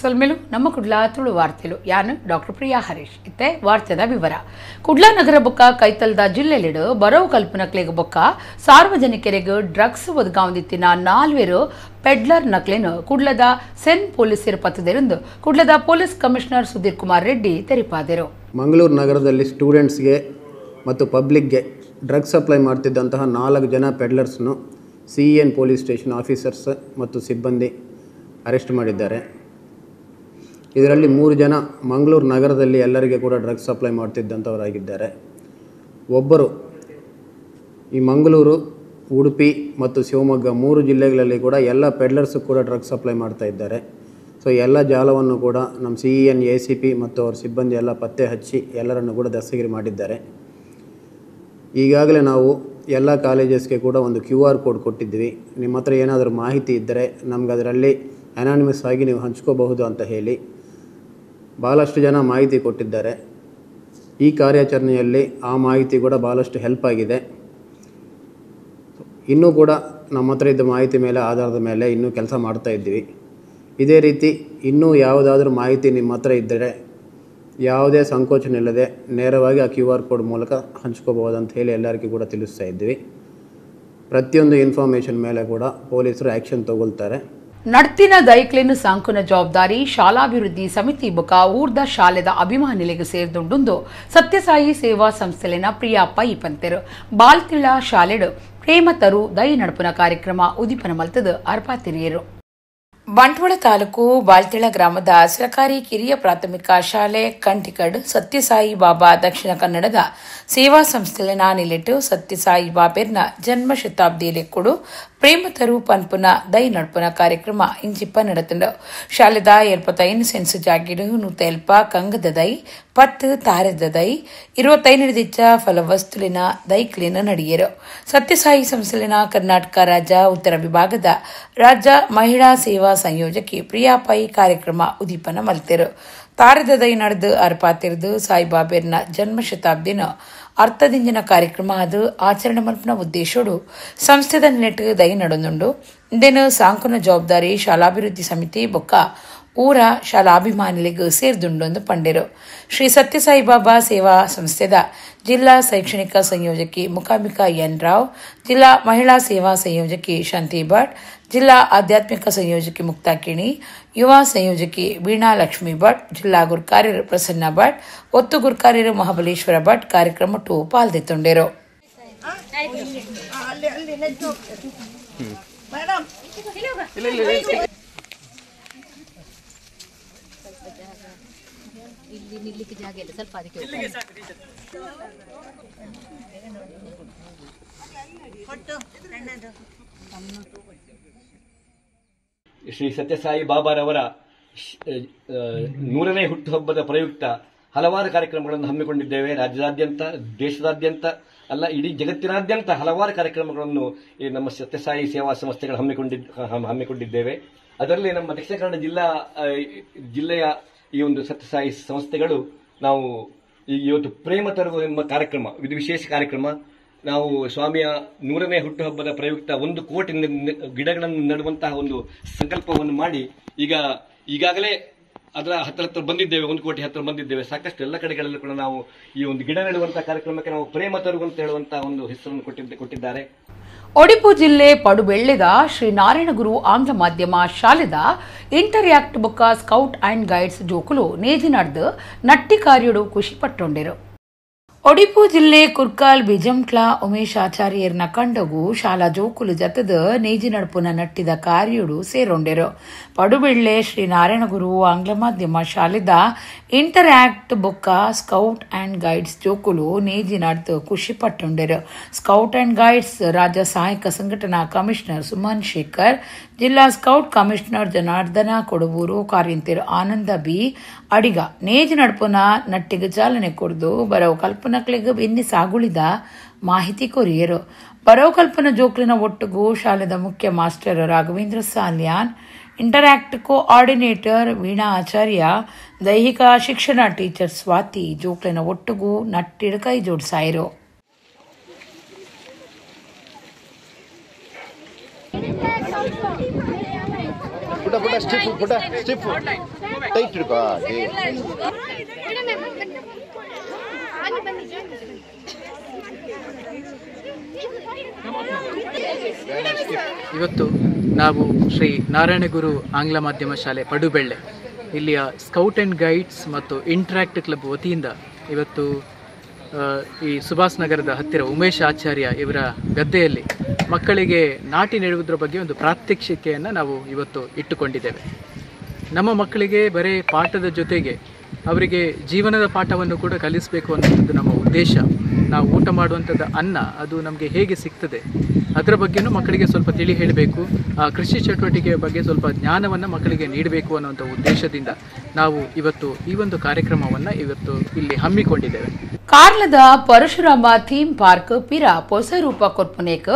ಸೊಲ್ಮೆಲು ನಮ್ಮ ಕುಡ್ಲ ತುಳು ವಾರ್ತೆಲು ಯಾನು ಡಾಕ್ಟರ್ ಪ್ರಿಯಾ ಹರೀಶ್ ಇತ್ತೆ ವಾರ್ತೆದ ವಿವರ. ಕುಡ್ಲ ನಗರ ಬೊಕ್ಕ ಕೈತಲ್ದ ಜಿಲ್ಲೆಲೆಡ್ ಬರವು ಕಲ್ಪನಕ್ಲೆಗ್ ಬೊಕ್ಕ ಸಾರ್ವಜನಿಕರಿಗೆ ಡ್ರಗ್ಸ್ ಒದಗಾವಂದಿತ್ತಿನ ನಾಲ್ವೆರು ಪೆಡ್ಲರ್ ನಕ್ಲೆನ್ ಕುಡ್ಲದ ಸೆನ್ ಪೊಲೀಸರು ಪತ್ತದೆರೆಂದು ಕುಡ್ಲದ ಪೊಲೀಸ್ ಕಮಿಷನರ್ ಸುಧೀರ್ ಕುಮಾರ್ ರೆಡ್ಡಿ ತೆರಿಪಾದರು. ಮಂಗಳೂರು ನಗರದಲ್ಲಿ ಸ್ಟೂಡೆಂಟ್ಸ್ಗೆ ಮತ್ತು ಪಬ್ಲಿಕ್ಗೆ ಡ್ರಗ್ಸ್ ಸಪ್ಲೈ ಮಾಡ್ತಿದ್ದಂತಹ 4 ಜನ ಪೆಡ್ಲರ್ಸ್ನು CEN police station officers ಮತ್ತು ಸಿಬ್ಬಂದಿ ಅರೆಸ್ಟ್ ಮಾಡಿದ್ದಾರೆ. ಇದರಲ್ಲಿ 3 ಜನ ಮಂಗಳೂರು ನಗರದಲ್ಲಿ ಎಲ್ಲರಿಗೆ ಕೂಡ ಡ್ರಗ್ಸ್ ಸಪ್ಲೈ ಮಾಡ್ತಿದ್ದಂಥವರಾಗಿದ್ದಾರೆ. ಒಬ್ಬರು ಈ ಮಂಗಳೂರು, ಉಡುಪಿ ಮತ್ತು ಶಿವಮೊಗ್ಗ 3 ಜಿಲ್ಲೆಗಳಲ್ಲಿ ಕೂಡ ಎಲ್ಲ ಪೆಡ್ಲರ್ಸು ಕೂಡ ಡ್ರಗ್ಸ್ ಸಪ್ಲೈ ಮಾಡ್ತಾ ಇದ್ದಾರೆ. ಸೊ ಎಲ್ಲ ಜಾಲವನ್ನು ಕೂಡ ನಮ್ಮ CEN ACP ಮತ್ತು ಅವ್ರ ಸಿಬ್ಬಂದಿ ಎಲ್ಲ ಪತ್ತೆ ಹಚ್ಚಿ ಎಲ್ಲರನ್ನು ಕೂಡ ದಸ್ತಗಿರಿ ಮಾಡಿದ್ದಾರೆ. ಈಗಾಗಲೇ ನಾವು ಎಲ್ಲ ಕಾಲೇಜಸ್ಗೆ ಕೂಡ ಒಂದು QR code ಕೊಟ್ಟಿದ್ವಿ. ನಿಮ್ಮ ಹತ್ರ ಏನಾದರೂ ಮಾಹಿತಿ ಇದ್ದರೆ ನಮ್ಗೆ ಅದರಲ್ಲಿ ಅನಾನಿಮಸ್ ಆಗಿ ನೀವು ಹಂಚ್ಕೋಬಹುದು ಅಂತ ಹೇಳಿ ಭಾಳಷ್ಟು ಜನ ಮಾಹಿತಿ ಕೊಟ್ಟಿದ್ದಾರೆ. ಈ ಕಾರ್ಯಾಚರಣೆಯಲ್ಲಿ ಆ ಮಾಹಿತಿ ಕೂಡ ಭಾಳಷ್ಟು ಹೆಲ್ಪ್ ಆಗಿದೆ. ಇನ್ನೂ ಕೂಡ ನಮ್ಮ ಹತ್ರ ಇದ್ದ ಮಾಹಿತಿ ಮೇಲೆ ಆಧಾರದ ಮೇಲೆ ಇನ್ನೂ ಕೆಲಸ ಮಾಡ್ತಾಯಿದ್ದೀವಿ. ಇದೇ ರೀತಿ ಇನ್ನೂ ಯಾವುದಾದ್ರೂ ಮಾಹಿತಿ ನಿಮ್ಮ ಹತ್ರ ಇದ್ದರೆ ಯಾವುದೇ ಸಂಕೋಚನಿಲ್ಲದೆ ನೇರವಾಗಿ ಆ QR code ಮೂಲಕ ಹಂಚ್ಕೋಬಹುದು ಅಂತ ಹೇಳಿ ಎಲ್ಲರಿಗೂ ಕೂಡ ತಿಳಿಸ್ತಾ ಇದ್ವಿ. ಪ್ರತಿಯೊಂದು ಇನ್ಫಾರ್ಮೇಷನ್ ಮೇಲೆ ಕೂಡ ಪೊಲೀಸರು ಆ್ಯಕ್ಷನ್ ತಗೊಳ್ತಾರೆ. ನಡ್ತಿನ ದೈಕ್ಲಿನ ಸಾಂಕುನ ಜವಾಬ್ದಾರಿ ಶಾಲಾಭಿವೃದ್ಧಿ ಸಮಿತಿ ಬೊಕ ಊರ್ದ ಶಾಲೆದ ಅಭಿಮಾನಿಲೆಗ್ ಸೇರ್ದುಂಡುಂದು ಸತ್ಯಸಾಯಿ ಸೇವಾ ಸಂಸ್ಥೆಲಿನ ಪ್ರಿಯಾ ಪೈ ಪಂತೆರು. ಬಾಲ್ತಿಳ ಶಾಲೆಡು ಪ್ರೇಮತರು ದೈ ನಡಪುನ ಕಾರ್ಯಕ್ರಮ ಉದಿಪನ ಮಲ್ತದ ಅರ್ಪಾತಿರಿಯರು. ಬಂಟ್ವಾಳ ತಾಲೂಕು ಬಾಲ್ತಿಳ ಗ್ರಾಮದ ಸರ್ಕಾರಿ ಕಿರಿಯ ಪ್ರಾಥಮಿಕ ಶಾಲೆ ಕಂಟಿಕಡ್ ಸತ್ಯಸಾಯಿ ಬಾಬಾ ದಕ್ಷಿಣ ಕನ್ನಡದ ಸೇವಾ ಸಂಸ್ಥೆಯ ನಿಲೆಟ್ಟು ಸತ್ಯಸಾಯಿ ಬಾಬೆರ್ನ ಜನ್ಮ ಶತಾಬ್ದಿಯಲ್ಲಿ ಕೊಡು ಪ್ರೇಮತರು ಪನ್ಪುನ ದೈ ನಡ್ಪುನ ಕಾರ್ಯಕ್ರಮ ಇಂಚಿಪ್ಪ ನಡೆತಂಡು. ಶಾಲೆದ 75 ಸೆನ್ಸ್ ಜಾಗಿಡು 170 ಕಂಗದ ದೈ, 10 ತಾರೆದ ದೈ, 25 ದಿಚ್ಚ ಫಲವಸ್ತುಲಿನ ದೈಕ್ಲಿನ ನಡೆಯರು. ಸತ್ಯಸಾಯಿ ಸಂಸ್ಥೆಲಿನ ಕರ್ನಾಟಕ ರಾಜ್ಯ ಉತ್ತರ ವಿಭಾಗದ ರಾಜ್ಯ ಮಹಿಳಾ ಸೇವಾ ಸಂಯೋಜಕಿ ಪ್ರಿಯಾ ಪೈ ಕಾರ್ಯಕ್ರಮ ಉದೀಪನ ಮಲ್ತೆರು. ತಾರದ ದೈ ನಡೆದು ಅರ್ಪಾತಿರ್ದು ಸಾಯಿಬಾಬೆರ್ನ ಜನ್ಮ ಶತಾಬ್ದಿನ ಅರ್ಥದಿಂಜಿನ ಕಾರ್ಯಕ್ರಮ ಅದು ಆಚರಣೆ ಮಲ್ಪನ ಉದ್ದೇಶೋಡು ಸಂಸ್ಥೆದ ನೆಟ್ ದೈ ನಡೆದುಂಡು. ಇಂದೇನು ಸಾಂಕುನ ಜವಾಬ್ದಾರಿ ಶಾಲಾಭಿವೃದ್ಧಿ ಸಮಿತಿ ಬೊಕ್ಕ ಊರ ಶಾಲಾಭಿಮಾನಿಲಿಗೂ ಸೇರ್ದುಂಡು ಪಂಡೆರು. ಶ್ರೀ ಸತ್ಯಸಾಯಿ ಬಾಬಾ ಸೇವಾ ಸಂಸ್ಥೆದ ಜಿಲ್ಲಾ ಶೈಕ್ಷಣಿಕ ಸಂಯೋಜಕಿ ಮುಕಾಂಬಿಕಾ ಎನ್ ರಾವ್, ಜಿಲ್ಲಾ ಮಹಿಳಾ ಸೇವಾ ಸಂಯೋಜಕಿ ಶಾಂತಿ ಭಟ್, ಜಿಲ್ಲಾ ಆಧ್ಯಾತ್ಮಿಕ ಸಂಯೋಜಕಿ ಮುಕ್ತಾ ಕಿಣಿ, ಯುವ ಸಂಯೋಜಕಿ ವೀಣಾ ಲಕ್ಷ್ಮೀ ಭಟ್, ಜಿಲ್ಲಾ ಗುರ್ಕಾರ್ಯರು ಪ್ರಸನ್ನ ಭಟ್, ಒತ್ತು ಗುರ್ಕಾರ್ಯರು ಮಹಾಬಲೇಶ್ವರ ಭಟ್ ಕಾರ್ಯಕ್ರಮ ಟು ಪಾಲ್ದೆತ್ತೊಂಡೆರು. ಇಲ್ಲಿ ನಿಲ್ಲಿಕ್ಕೆ ಜಾಗ ಇಲ್ಲ, ಸ್ವಲ್ಪ ಅದಕ್ಕೆ ಶ್ರೀ ಸತ್ಯಸಾಯಿ ಬಾಬಾರವರ 100ನೇ ಹುಟ್ಟುಹಬ್ಬದ ಪ್ರಯುಕ್ತ ಹಲವಾರು ಕಾರ್ಯಕ್ರಮಗಳನ್ನು ಹಮ್ಮಿಕೊಂಡಿದ್ದೇವೆ. ರಾಜ್ಯದಾದ್ಯಂತ, ದೇಶದಾದ್ಯಂತ ಅಲ್ಲ, ಇಡೀ ಜಗತ್ತಿನಾದ್ಯಂತ ಹಲವಾರು ಕಾರ್ಯಕ್ರಮಗಳನ್ನು ಈ ನಮ್ಮ ಸತ್ಯಸಾಯಿ ಸೇವಾ ಸಂಸ್ಥೆಗಳು ಹಮ್ಮಿಕೊಂಡಿದ್ದೇವೆ. ಅದರಲ್ಲಿ ನಮ್ಮ ದಕ್ಷಿಣ ಕನ್ನಡ ಜಿಲ್ಲೆಯ ಈ ಒಂದು ಸತ್ಯಸಾಯಿ ಸಂಸ್ಥೆಗಳು ನಾವು ಇವತ್ತು ಪ್ರೇಮ ತರುವ ಎಂಬ ಕಾರ್ಯಕ್ರಮ, ಇದು ವಿಶೇಷ ಕಾರ್ಯಕ್ರಮ. ನಾವು ಸ್ವಾಮಿಯ 100ನೇ ಹುಟ್ಟುಹಬ್ಬದ ಪ್ರಯುಕ್ತ 1 ಕೋಟಿ ಗಿಡಗಳನ್ನು ನೆಡುವಂತಹ ಒಂದು ಸಂಕಲ್ಪವನ್ನು ಮಾಡಿ ಈಗಾಗಲೇ ಅದರ ಹತ್ತಿರ ಬಂದಿದ್ದೇವೆ, 1 ಕೋಟಿ ಹತ್ತಿರ ಬಂದಿದ್ದೇವೆ. ಸಾಕಷ್ಟು ಎಲ್ಲ ಕಡೆಗಳಲ್ಲೂ ಕೂಡ ನಾವು ಈ ಒಂದು ಗಿಡ ನೆಡುವಂತಹ ಕಾರ್ಯಕ್ರಮಕ್ಕೆ ನಾವು ಪ್ರೇಮ ತರುವಂತ ಹೇಳುವಂತಹ ಒಂದು ಹೆಸರನ್ನು ಕೊಟ್ಟಿದ್ದಾರೆ. ಒಡಿಪು ಜಿಲ್ಲೆ ಪಡುಬೆಳ್ಳೆದ ಶ್ರೀ ನಾರಾಯಣಗುರು ಆಂಗ್ಲ ಮಾಧ್ಯಮ ಶಾಲೆದ ಇಂಟರ್ಯಾಕ್ಟ್ ಬೊಕ್ಕ scout and guides ಜೋಕುಲು ನೇಜಿನಾಡ್ದು ನಟ್ಟಿ ಕಾರ್ಯಡು ಖುಷಿ ಪಟ್ಟೊಂಡೆರು. ಒಡಿಪು ಜಿಲ್ಲೆ ಕುರ್ಕಾಲ್ ಬಿಜಂಟ್ಲ ಉಮೇಶ್ ಆಚಾರ್ಯರ್ನ ಕಂಡಗು ಶಾಲಾ ಜೋಕುಲು ಜತದ ನೇಜಿ ನಡ್ಪುನ ನಟ್ಟಿದ ಕಾರ್ಯಡು ಸೇರೊಂಡೆರು. ಪಡುಬೆಳ್ಳೆ ಶ್ರೀ ನಾರಾಯಣಗುರು ಆಂಗ್ಲ ಮಾಧ್ಯಮ ಶಾಲೆದ ಇಂಟರ್ಯಾಕ್ಟ್ ಬೊಕ್ಕ scout and guides ಜೋಕುಲು ನೇಜಿ ನಡ್ದು ಖುಷಿ ಪಟ್ಟೊಂಡೆರು. Scout and guides ರಾಜ್ಯ ಸಹಾಯಕ ಸಂಘಟನಾ ಕಮಿಷನರ್ ಸುಮನ್ ಶೇಖರ್, ಜಿಲ್ಲಾ ಸ್ಕೌಟ್ ಕಮಿಷನರ್ ಜನಾರ್ದನ ಕೊಡವೂರು, ಕಾರ್ಯಂತಿರು ಆನಂದ ಬಿ ಅಡಿಗ ನೇಜಿ ನಡ್ಪುನ ನಟ್ಟಿಗೆ ಚಾಲನೆ ಕೊಡ್ದು ಬರವು ಕಲ್ಪನಾ ಬೆನ್ನಿ ಸಾಗುಳಿದ ಮಾಹಿತಿ ಕೊರಿಯರು. ಬರವು ಕಲ್ಪನಾ ಜೋಕ್ಲಿನ ಒಟ್ಟುಗು ಶಾಲೆದ ಮುಖ್ಯ master Raghavendra Salian, interact coordinator Veena Acharya, ದೈಹಿಕ ಶಿಕ್ಷಣ ಟೀಚರ್ ಸ್ವಾತಿ ಜೋಕ್ಲೆನ ಒಟ್ಟುಗು ನಟ್ಟಿಡು ಕೈ ಜೋಡಿಸಾಯಿರು. ಪುಟ ಪುಟ ಸ್ಟಿಫ್ ಪುಟ ಸ್ಟಿಫ್ ಟೈಟ್ ಹಿಡ್ಕೋ. ಇವತ್ತು ನಾವು ಶ್ರೀ ನಾರಾಯಣಗುರು ಆಂಗ್ಲ ಮಾಧ್ಯಮ ಶಾಲೆ ಪಡುಬೆಳ್ಳೆ ಇಲ್ಲಿಯ scout and guides ಮತ್ತು ಇಂಟ್ರಾಕ್ಟ್ ಕ್ಲಬ್ ವತಿಯಿಂದ ಇವತ್ತು ಈ ಸುಭಾಷ್ ನಗರದ ಹತ್ತಿರ ಉಮೇಶ್ ಆಚಾರ್ಯ ಇವರ ಗದ್ದೆಯಲ್ಲಿ ಮಕ್ಕಳಿಗೆ ನಾಟಿ ನೆಡುವುದರ ಬಗ್ಗೆ ಒಂದು ಪ್ರಾತ್ಯಕ್ಷಿಕೆಯನ್ನು ನಾವು ಇವತ್ತು ಇಟ್ಟುಕೊಂಡಿದ್ದೇವೆ. ನಮ್ಮ ಮಕ್ಕಳಿಗೆ ಬರೀ ಪಾಠದ ಜೊತೆಗೆ ಅವರಿಗೆ ಜೀವನದ ಪಾಠವನ್ನು ಕೂಡ ಕಲಿಸಬೇಕು ಅನ್ನೋದು ನಮ್ಮ ಉದ್ದೇಶ. ನಾವು ಊಟ ಮಾಡುವಂಥದ್ದು ಅನ್ನ ಅದು ನಮಗೆ ಹೇಗೆ ಸಿಗ್ತದೆ ಅದರ ಬಗ್ಗೆಯೂ ಮಕ್ಕಳಿಗೆ ಸ್ವಲ್ಪ ತಿಳಿ ಹೇಳಬೇಕು. ಆ ಕೃಷಿ ಚಟುವಟಿಕೆಯ ಬಗ್ಗೆ ಸ್ವಲ್ಪ ಜ್ಞಾನವನ್ನು ಮಕ್ಕಳಿಗೆ ನೀಡಬೇಕು ಅನ್ನುವಂಥ ಉದ್ದೇಶದಿಂದ ನಾವು ಇವತ್ತು ಈ ಒಂದು ಕಾರ್ಯಕ್ರಮವನ್ನು ಇವತ್ತು ಇಲ್ಲಿ ಹಮ್ಮಿಕೊಂಡಿದ್ದೇವೆ. ಕಾರ್ಲದ ಪರಶುರಾಮ ಥೀಮ್ ಪಾರ್ಕ್ ಪಿರ ಹೊಸ ರೂಪ ಕೊರ್ಪುನೇಕ್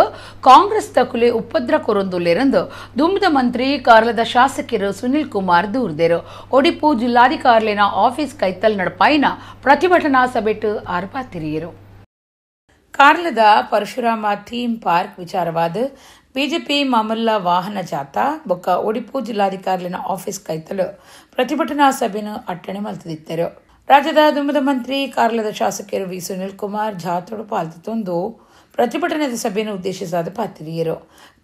ಕಾಂಗ್ರೆಸ್ ತಕುಲೆ ಉಪದ್ರ ಕೊರೊಂದುಲ್ಲೆರಂದು ದುಂಬದ ಮಂತ್ರಿ ಕಾರ್ಲದ ಶಾಸಕರು ಸುನಿಲ್ ಕುಮಾರ್ ದೂರ್ದೆರು. ಒಡಿಪು ಜಿಲ್ಲಾಧಿಕಾರಿನ ಆಫೀಸ್ ಕೈತಲ್ ನಡಪಾಯಿನ ಪ್ರತಿಭಟನಾ ಸಭೆಟ್ ಆರ್ಪಾತಿರಿಯರು. ಕಾರ್ಲದ ಪರಶುರಾಮ ಥೀಮ್ ಪಾರ್ಕ್ ವಿಚಾರವಾದ ಬಿಜೆಪಿ ಮಾಮಲ್ಲ ವಾಹನ ಜಾಥಾ ಬೊಕ್ಕ ಒಡಿಪು ಜಿಲ್ಲಾಧಿಕಾರಿನ ಆಫೀಸ್ ಕೈತಲು ಪ್ರತಿಭಟನಾ ಸಭೆಯನ್ನು ಅಟ್ಟಣೆ ಮಲ್ತದಿತ್ತರು. ರಾಜ್ಯದ ದುಂಬದ ಮಂತ್ರಿ ಕಾರ್ಲದ ಶಾಸಕರು ವಿ ಸುನಿಲ್ ಕುಮಾರ್ ಜಾಥೋಡು ಪಾಲ್ತೊಂದು ಪ್ರತಿಭಟನೆದ ಸಭೆಯನ್ನು ಉದ್ದೇಶಿಸಾದ ಪಾತಿರಿಯರು.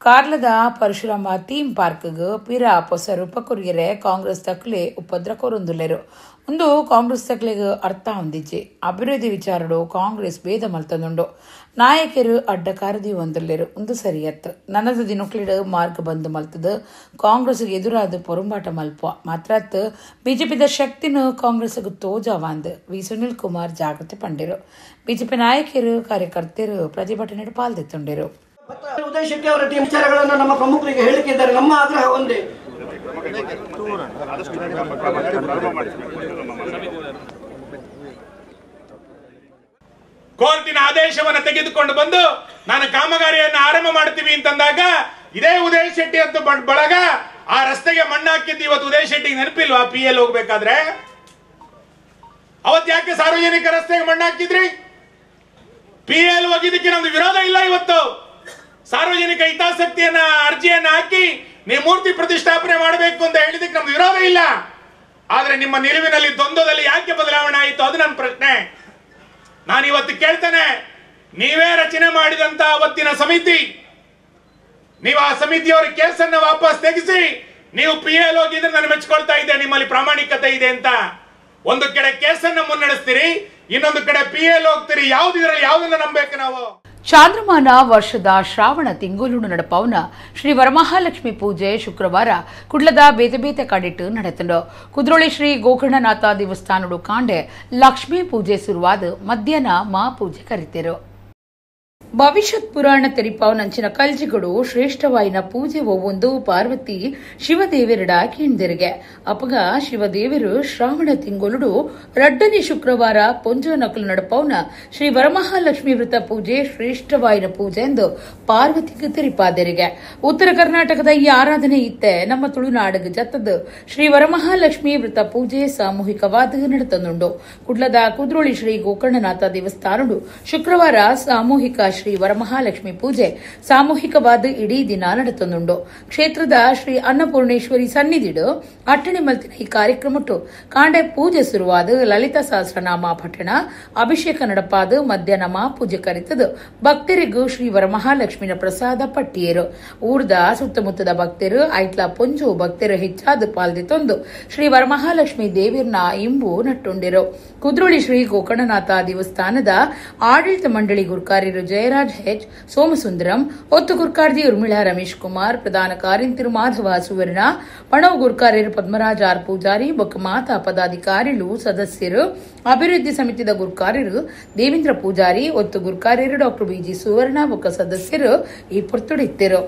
ಕಾರ್ಲದ ಪರಶುರಾಮ ಥೀಮ್ ಪಾರ್ಕ್ಗ್ ಪಿರ ಹೊಸ ರೂಪ ಕೊರಿಯರೆ ಕಾಂಗ್ರೆಸ್ ತಕ್ಲೆ ಉಪದ್ರ ಕೊರೊಂದುಲ್ಲೆರು. ಒಂದು ಕಾಂಗ್ರೆಸ್ ತಕ್ಲೆಗ್ ಅರ್ಥ ಹೊಂದಿಜ್ಜಿ. ಅಭಿವೃದ್ಧಿ ವಿಚಾರಡು ಕಾಂಗ್ರೆಸ್ ಭೇದ ಮಲ್ತಂದುಂಡು. ನಾಯಕರು ಅಡ್ಡಕಾರದಿ ಒಂದುಲ್ಲೆರು. ಒಂದು ಸರಿಯತ್ತು ನನ್ನದ ದಿನಕ್ಲಿಡು ಮಾರ್ಗ ಬಂದ್ ಮಲ್ತದ ಕಾಂಗ್ರೆಸ್ಗೆ ಎದುರಾದ ಪೊರುಂಬಾಟ ಮಲ್ಪ ಮಾತ್ರ ಬಿಜೆಪಿದ ಶಕ್ತಿನ ಕಾಂಗ್ರೆಸ್ಗೆ ತೋಜಾವಾಂದ್ ವಿ ಸುನಿಲ್ ಕುಮಾರ್ ಜಾಗೃತಿ ಪಂಡಿರು. ಬಿಜೆಪಿ ನಾಯಕರು ಕಾರ್ಯಕರ್ತರು ಪ್ರತಿಭಟನೆ ಪಾಲ್ದೆತ್ತುಂಡಿರು. ಉದಯ್ ಶೆಟ್ಟಿ ಅವರ ಟೀಮ್ ವಿಚಾರಗಳನ್ನು ನಮ್ಮ ಪ್ರಮುಖರಿಗೆ ಹೇಳಿದ್ದಾರೆ. ನಮ್ಮ ಆಗ್ರಹ ಒಂದೇ, ಕೋರ್ಟಿನ ಆದೇಶವನ್ನು ತೆಗೆದುಕೊಂಡು ಬಂದು ನಾನು ಕಾಮಗಾರಿಯನ್ನು ಆರಂಭ ಮಾಡ್ತೀವಿ ಅಂತಂದಾಗ ಇದೇ ಉದಯ್ ಶೆಟ್ಟಿ ಅಂತ ಬಳಗ ಆ ರಸ್ತೆಗೆ ಮಣ್ಣು ಹಾಕಿದ್ದು ಇವತ್ತು ಉದಯ್ ಶೆಟ್ಟಿಗೆ ನೆನಪಿಲ್ವಾ? ಪಿ ಎಲ್ ಹೋಗ್ಬೇಕಾದ್ರೆ ಅವತ್ತು ಯಾಕೆ ಸಾರ್ವಜನಿಕ ರಸ್ತೆಗೆ ಮಣ್ಣು ಹಾಕಿದ್ರಿ? ಪಿ ಎಲ್ ಹೋಗಿದ್ದಕ್ಕೆ ನಮ್ದು ವಿರೋಧ ಇಲ್ಲ. ಇವತ್ತು ಸಾರ್ವಜನಿಕ ಹಿತಾಸಕ್ತಿಯನ್ನ ಅರ್ಜಿಯನ್ನ ಹಾಕಿ ನೀವು ಮೂರ್ತಿ ಪ್ರತಿಷ್ಠಾಪನೆ ಮಾಡಬೇಕು ಅಂತ ಹೇಳಿದಕ್ಕೆ ನಮ್ದು ವಿರೋಧ ಇಲ್ಲ. ಆದ್ರೆ ನಿಮ್ಮ ನಿಲುವಿನಲ್ಲಿ ದ್ವಂದ್ವದಲ್ಲಿ ಯಾಕೆ ಬದಲಾವಣೆ ಆಯಿತು, ಅದು ನನ್ನ ಪ್ರಶ್ನೆ. ನಾನಿವತ್ತು ಕೇಳ್ತೇನೆ, ನೀವೇ ರಚನೆ ಮಾಡಿದಂತ ಅವತ್ತಿನ ಸಮಿತಿ, ನೀವು ಆ ಸಮಿತಿಯವರ ಕೇಸನ್ನು ವಾಪಸ್ ತೆಗೆಸಿ ನೀವು ಪಿ ಎಲ್ ಹೋಗಿದ್ರೆ ನಾನು ಮೆಚ್ಕೊಳ್ತಾ ಇದ್ದೆ, ನಿಮ್ಮಲ್ಲಿ ಪ್ರಾಮಾಣಿಕತೆ ಇದೆ ಅಂತ. ಒಂದು ಕಡೆ ಕೇಸನ್ನು ಮುನ್ನಡೆಸ್ತೀರಿ, ಇನ್ನೊಂದು ಕಡೆ ಪಿ ಎಲ್ ಹೋಗ್ತೀರಿ. ಯಾವ್ದಿದ್ರಲ್ಲಿ ಯಾವ್ದನ್ನ ನಂಬೇಕು ನಾವು? ಚಾಂದ್ರಮಾನ ವರ್ಷದ ಶ್ರಾವಣ ತಿಂಗೊಲುಡು ನಡಪವನ ಶ್ರೀ ವರಮಹಾಲಕ್ಷ್ಮಿ ಪೂಜೆ ಶುಕ್ರವಾರ ಕುಡ್ಲದ ಬೇತೆ ಬೇತೆ ಕಡಿಟ್ಟು ನಡೆತಂಡು. ಕುದ್ರೋಳಿ ಶ್ರೀ ಗೋಕರ್ಣನಾಥ ದೇವಸ್ಥಾನಡು ಕಾಂಡೆ ಲಕ್ಷ್ಮೀ ಪೂಜೆ ಶುರುವಾದ ಮಧ್ಯಾಹ್ನ ಮಾ ಪೂಜೆ ಕರಿತಿರು. ಭವಿಷ್ಯತ್ ಪುರಾಣ ತೆರಿಪಾವನಂಚಿನ ಕಲ್ಜಿಗಳು ಶ್ರೇಷ್ಠವಾಯಿನ ಪೂಜೆ ಒವ್ವೊಂದು ಪಾರ್ವತಿ ಶಿವದೇವರಡ ಕೇಂದಿರಿಗೆ. ಅಪಗ ಶಿವದೇವರು ಶ್ರಾವಣ ತಿಂಗೊಲುಡು ರಡ್ಡನೇ ಶುಕ್ರವಾರ ಪೊಂಜೋ ನಕಲು ನಡಪವನ ಶ್ರೀ ವರಮಹಾಲಕ್ಷ್ಮಿ ವ್ರತ ಪೂಜೆ ಶ್ರೇಷ್ಠವಾಯಿನ ಪೂಜೆ ಎಂದು ಪಾರ್ವತಿಗೆ ತೆರಿಪಾದರಿಗೆ. ಉತ್ತರ ಕರ್ನಾಟಕದ ಈ ಆರಾಧನೆ ಇತ್ತೆ ನಮ್ಮ ತುಳುನಾಡಿಗೆ ಜತ್ತದ ಶ್ರೀ ವರಮಹಾಲಕ್ಷ್ಮಿ ವ್ರತ ಪೂಜೆ ಸಾಮೂಹಿಕವಾದ ನಡೆತಂದುಂಡು. ಕುಡ್ಲದ ಕುದ್ರೋಳಿ ಶ್ರೀ ಗೋಕರ್ಣನಾಥ ದೇವಸ್ಥಾನಡು ಶುಕ್ರವಾರ ಸಾಮೂಹಿಕ ಶ್ರೀ ವರಮಹಾಲಕ್ಷ್ಮಿ ಪೂಜೆ ಸಾಮೂಹಿಕವಾದ ಇಡೀ ದಿನ ನಡೆತಂದುಂಡು. ಕ್ಷೇತ್ರದ ಶ್ರೀ ಅನ್ನಪೂರ್ಣೇಶ್ವರಿ ಸನ್ನಿಧಿಡು ಅಟ್ಟಣೆ ಮಲ್ತಿನ ಈ ಕಾರ್ಯಕ್ರಮಟ್ಟು ಕಾಂಡೆ ಪೂಜೆ ಶುರುವಾದ ಲಲಿತಾ ಸಹಸ್ರನಾಮ ಪಠಣ ಅಭಿಷೇಕ ನಡಪಾದ ಮಧ್ಯಾಹ್ನ ಮಾ ಪೂಜೆ ಕರಿತದು ಭಕ್ತರಿಗೂ ಶ್ರೀ ವರಮಹಾಲಕ್ಷ್ಮಿನ ಪ್ರಸಾದ ಪಟ್ಟಿಯರು. ಊರ್ದ ಸುತ್ತಮುತ್ತದ ಭಕ್ತರು ಐಟ್ಲಾ ಪೊಂಜು ಭಕ್ತರು ಹೆಚ್ಚಾದ ಪಾಲ್ದೆ ತಂದು ಶ್ರೀ ವರಮಹಾಲಕ್ಷ್ಮಿ ದೇವಿರ್ನ ಇಂಬು ನಟ್ಟುಂಡಿರು. ಕುದ್ರೋಳಿ ಶ್ರೀ ಗೋಕರ್ಣನಾಥ ದೇವಸ್ಥಾನದ ಆಡಳಿತ ಮಂಡಳಿ ಗುರ್ಕಾರ್ಯರು ಜಯರಾಜ್ ಹೆಚ್ ಸೋಮಸುಂದರಂ, ಒತ್ತು ಗುರ್ಕಾರ್ದಿ ಉರ್ಮಿಳಾ ರಮೇಶ್ ಕುಮಾರ್, ಪ್ರಧಾನ ಕಾರ್ಯಂತಿರು ಮಾಧವ ಸುವರ್ಣ, ಪಣವು ಗುರ್ಕಾರ್ಯರು ಪದ್ಮರಾಜ್ ಆರ್ ಪೂಜಾರಿ, ಬೊಕ್ಕ ಮಾತಾ ಪದಾಧಿಕಾರಿಗಳು ಸದಸ್ಯರು, ಅಭಿವೃದ್ಧಿ ಸಮಿತಿದ ಗುರ್ಕಾರ್ಯರು ದೇವೇಂದ್ರ ಪೂಜಾರಿ, ಒತ್ತು ಗುರ್ಕಾರ್ಯರು ಡಾಕ್ಟರ್ ಬಿಜಿ ಸುವರ್ಣ ಬೊಕ್ಕ ಸದಸ್ಯರು ಈ ಪೊರ್ತುಡಿತ್ತಿರು.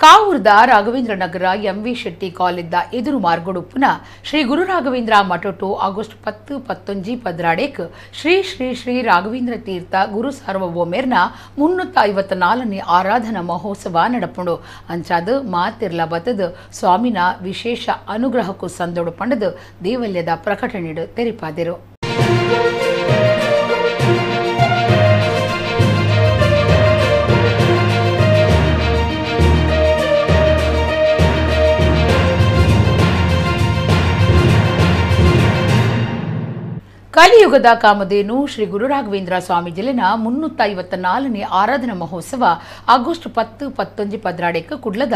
ಕಾವೂರ್ದ ರಾಘವೇಂದ್ರ ನಗರ ಎಂವಿ ಶೆಟ್ಟಿ ಕಾಲಿದ್ದ ಎದುರು ಮಾರ್ಗಡುಪ್ಪುನ ಶ್ರೀ ಗುರು ರಾಘವೇಂದ್ರ ಮಠಟು ಆಗಸ್ಟ್ 10, 11 ಪದ್ರಾಡೇಕ್ ಶ್ರೀ ಶ್ರೀ ಶ್ರೀ ರಾಘವೇಂದ್ರ ತೀರ್ಥ ಗುರು ಸಾರ್ವಭೌಮೇರ್ನ 354ನೇ ಆರಾಧನಾ ಮಹೋತ್ಸವ ನಡಪುಂಡು. ಅಂಚಾದ ಮಾತಿರ್ಲ ಬತದ ಸ್ವಾಮಿನ ವಿಶೇಷ ಅನುಗ್ರಹಕ್ಕೂ ಸಂದೋಡು ಪಂಡದು ದೇವಲ್ಯದ ಪ್ರಕಟಣೆಡು ತೆರಿಪಾದಿರು. ಕಲಿಯುಗದ ಕಾಮಧೇನು ಶ್ರೀ ಗುರು ರಾಘವೇಂದ್ರ ಸ್ವಾಮೀಜಿಲಿನ 354ನೇ ಆರಾಧನಾ ಮಹೋತ್ಸವ ಆಗಸ್ಟ್ 10, 11 ಪದ್ರಾಡೇಕ್ ಕುಡ್ಲದ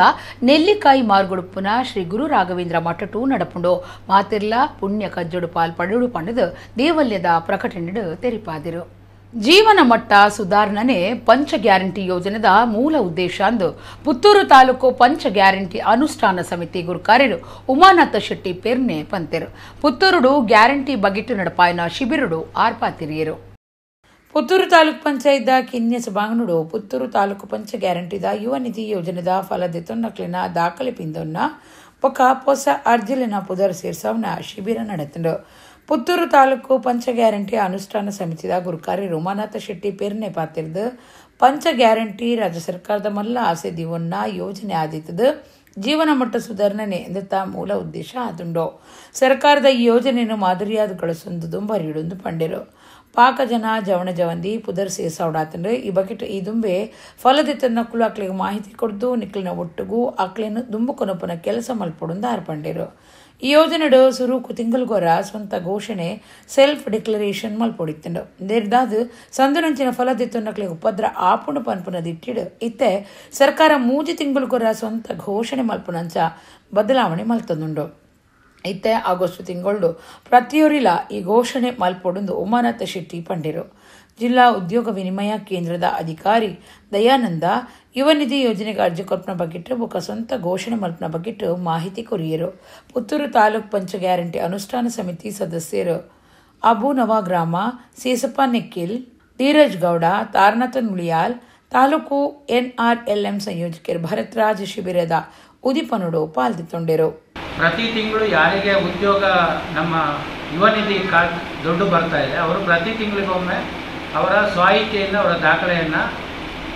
ನೆಲ್ಲಿಕಾಯಿ ಮಾರ್ಗುಡುಪ್ಪುನ ಶ್ರೀ ಗುರು ರಾಘವೇಂದ್ರ ಮಠಟು ನಡಪುಂಡು. ಮಾತಿರ್ಲ ಪುಣ್ಯ ಕಜ್ಜೊಡು ಪಾಲ್ಪಡು ಪಂಡದು ದೇವಲ್ಯದ ಪ್ರಕಟಣೆಡು ತೆರಿಪಾದಿರು. ಜೀವನ ಮಟ್ಟ ಸುಧಾರಣೆ ಪಂಚ ಗ್ಯಾರಂಟಿ ಯೋಜನೆದ ಮೂಲ ಉದ್ದೇಶ ಅಂದು ಪುತ್ತೂರು ತಾಲೂಕು ಪಂಚ ಗ್ಯಾರಂಟಿ ಅನುಷ್ಠಾನ ಸಮಿತಿ ಗುರುಕಾರ್ಯರು ಉಮಾನಾಥ ಶೆಟ್ಟಿ ಪೆರ್ನೆ ಪಂತೆರು. ಪುತ್ತೂರುಡು ಗ್ಯಾರಂಟಿ ಬಗಿಟ್ಟು ನಡಪಾಯನ ಶಿಬಿರುಡು ಆರ್ಪಾತಿರಿಯರು. ಪುತ್ತೂರು ತಾಲೂಕು ಪಂಚಾಯತ್ದ ಕಿನ್ಯ ಸಭಾಂಗಣುಡು ಪುತ್ತೂರು ತಾಲೂಕು ಪಂಚ ಗ್ಯಾರಂಟಿದ ಯುವ ನಿಧಿ ಯೋಜನೆದ ಫಲದೆತೊನ್ನಕ್ಲಿನ ದಾಖಲೆ ಪಿಂದೊನ್ನ ಪೊಕ ಪೊಸ ಅರ್ಜಿಲಿನ ಪುದರ್ ಸೇರ್ಸವನ ಶಿಬಿರ ನಡೆತಂಡು. ಪುತ್ತೂರು ತಾಲೂಕು ಪಂಚ ಗ್ಯಾರಂಟಿ ಅನುಷ್ಠಾನ ಸಮಿತಿದ ಗುರುಕಾರಿ ರೋಮಾನಾಥ ಶೆಟ್ಟಿ ಪೆರ್ನೆ ಪಾತಿರ್ದು ಪಂಚ ಗ್ಯಾರಂಟಿ ರಾಜ್ಯ ಸರ್ಕಾರದ ಮಲ್ಲ ಆಸೆ ದಿವನ್ನ ಯೋಜನೆ ಆದಿತ್ತದು ಜೀವನ ಮಟ್ಟ ಸುಧಾರಣೆ ಎಂದತ್ತ ಮೂಲ ಉದ್ದೇಶ ಆದುಂಡು. ಸರ್ಕಾರದ ಈ ಯೋಜನೆಯನ್ನು ಮಾದರಿಯಾದ ಗಳಸೊಂದು ದುಂಬರಿಯುಡೊಂದು ಪಂಡಿರು. ಪಾಕ ಜನ ಜವಣ ಜವಂದಿ ಪುದರ್ ಸೇಸೌಡಾತಂದ್ರೆ ಈ ಬಕೆಟ್ ಈ ದುಂಬೆ ಫಲದಿತ್ತನ್ನ ಕುಲು ಆಕ್ಲಿಗೆ ಮಾಹಿತಿ ಕೊಡ್ದು ನಿಕ್ಲಿನ ಒಟ್ಟುಗೂ ಆಕ್ಲಿನ ದುಂಬು ಕೊನಪನ ಕೆಲಸ ಮಲ್ಪೊಡೊಂದು ಆರ್ಪಂಡಿರು. ಈ ಯೋಜನೆಡು ಸುರುಕು ತಿಂಗಲ್ಗೊರ ಸ್ವಂತ ಘೋಷಣೆ ಸೆಲ್ಫ್ ಡಿಕ್ಲರೇಷನ್ ಮಲ್ಪೊಡಿತ್ತಂಡು. ನೇರ್ದಾದು ಸಂದುನಂಚಿನ ಫಲದಿತ್ತನ್ನಕ್ಲಿಗೆ ಉಪದ್ರ ಆಪುಣು ಪನ್ಪುನ ದಿಟ್ಟಿಡು ಇತ್ತೆ ಸರ್ಕಾರ 3 ತಿಂಗಲ್ಗೊರ ಸ್ವಂತ ಘೋಷಣೆ ಮಲ್ಪುನಂಚ ಬದಲಾವಣೆ ಮಲ್ತಂದುಂಡು. ಇತ್ತೆ ಆಗಸ್ಟ್ ತಿಂಗಳು ಪ್ರತಿಯೊರಿಲ ಈ ಘೋಷಣೆ ಮಲ್ಪೊಡೊಂದು ಉಮಾನಾಥ ಶೆಟ್ಟಿ ಪಂಡಿರು. ಜಿಲ್ಲಾ ಉದ್ಯೋಗ ವಿನಿಮಯ ಕೇಂದ್ರದ ಅಧಿಕಾರಿ ದಯಾನಂದ ಯುವ ನಿಧಿ ಯೋಜನೆಗೆ ಅರ್ಜಿ ಕೊರ್ಪನ ಬಗ್ಗಿಟ್ಟು ಬೊಕ ಸ್ವಂತ ಘೋಷಣೆ ಮಲ್ಪನ ಬಗ್ಗಿಟ್ಟು ಮಾಹಿತಿ ಕೊರಿಯರು. ಪುತ್ತೂರು ತಾಲೂಕು ಪಂಚ ಗ್ಯಾರಂಟಿ ಅನುಷ್ಠಾನ ಸಮಿತಿ ಸದಸ್ಯರು ಅಬು ನವಗ್ರಾಮ, ಸೇಸಪ್ಪ ನಿಖಿಲ್, ಧೀರಜ್ ಗೌಡ, ತಾರನಾಥನ್ ಮುಳಿಯಾಲ್, ತಾಲೂಕು ಎನ್ಆರ್ಎಲ್ಎಂ ಸಂಯೋಜಕರು ಭರತ್ರಾಜ್ ಶಿಬಿರದ ಉದಿಪನುಡು ಪಾಲ್ದಿತ್ತೊಂಡಿರು. ಪ್ರತಿ ತಿಂಗಳು ಯಾರಿಗೆ ಉದ್ಯೋಗ ನಮ್ಮ ಯುವ ನಿಧಿ ಕಾರ್ಡ್ ದುಡ್ಡು ಬರ್ತಾ ಇದೆ ಅವರು ಪ್ರತಿ ತಿಂಗಳಿಗೊಮ್ಮೆ ಅವರ ಸ್ವಾಯಿಕೆಯಿಂದ ಅವರ ದಾಖಲೆಯನ್ನು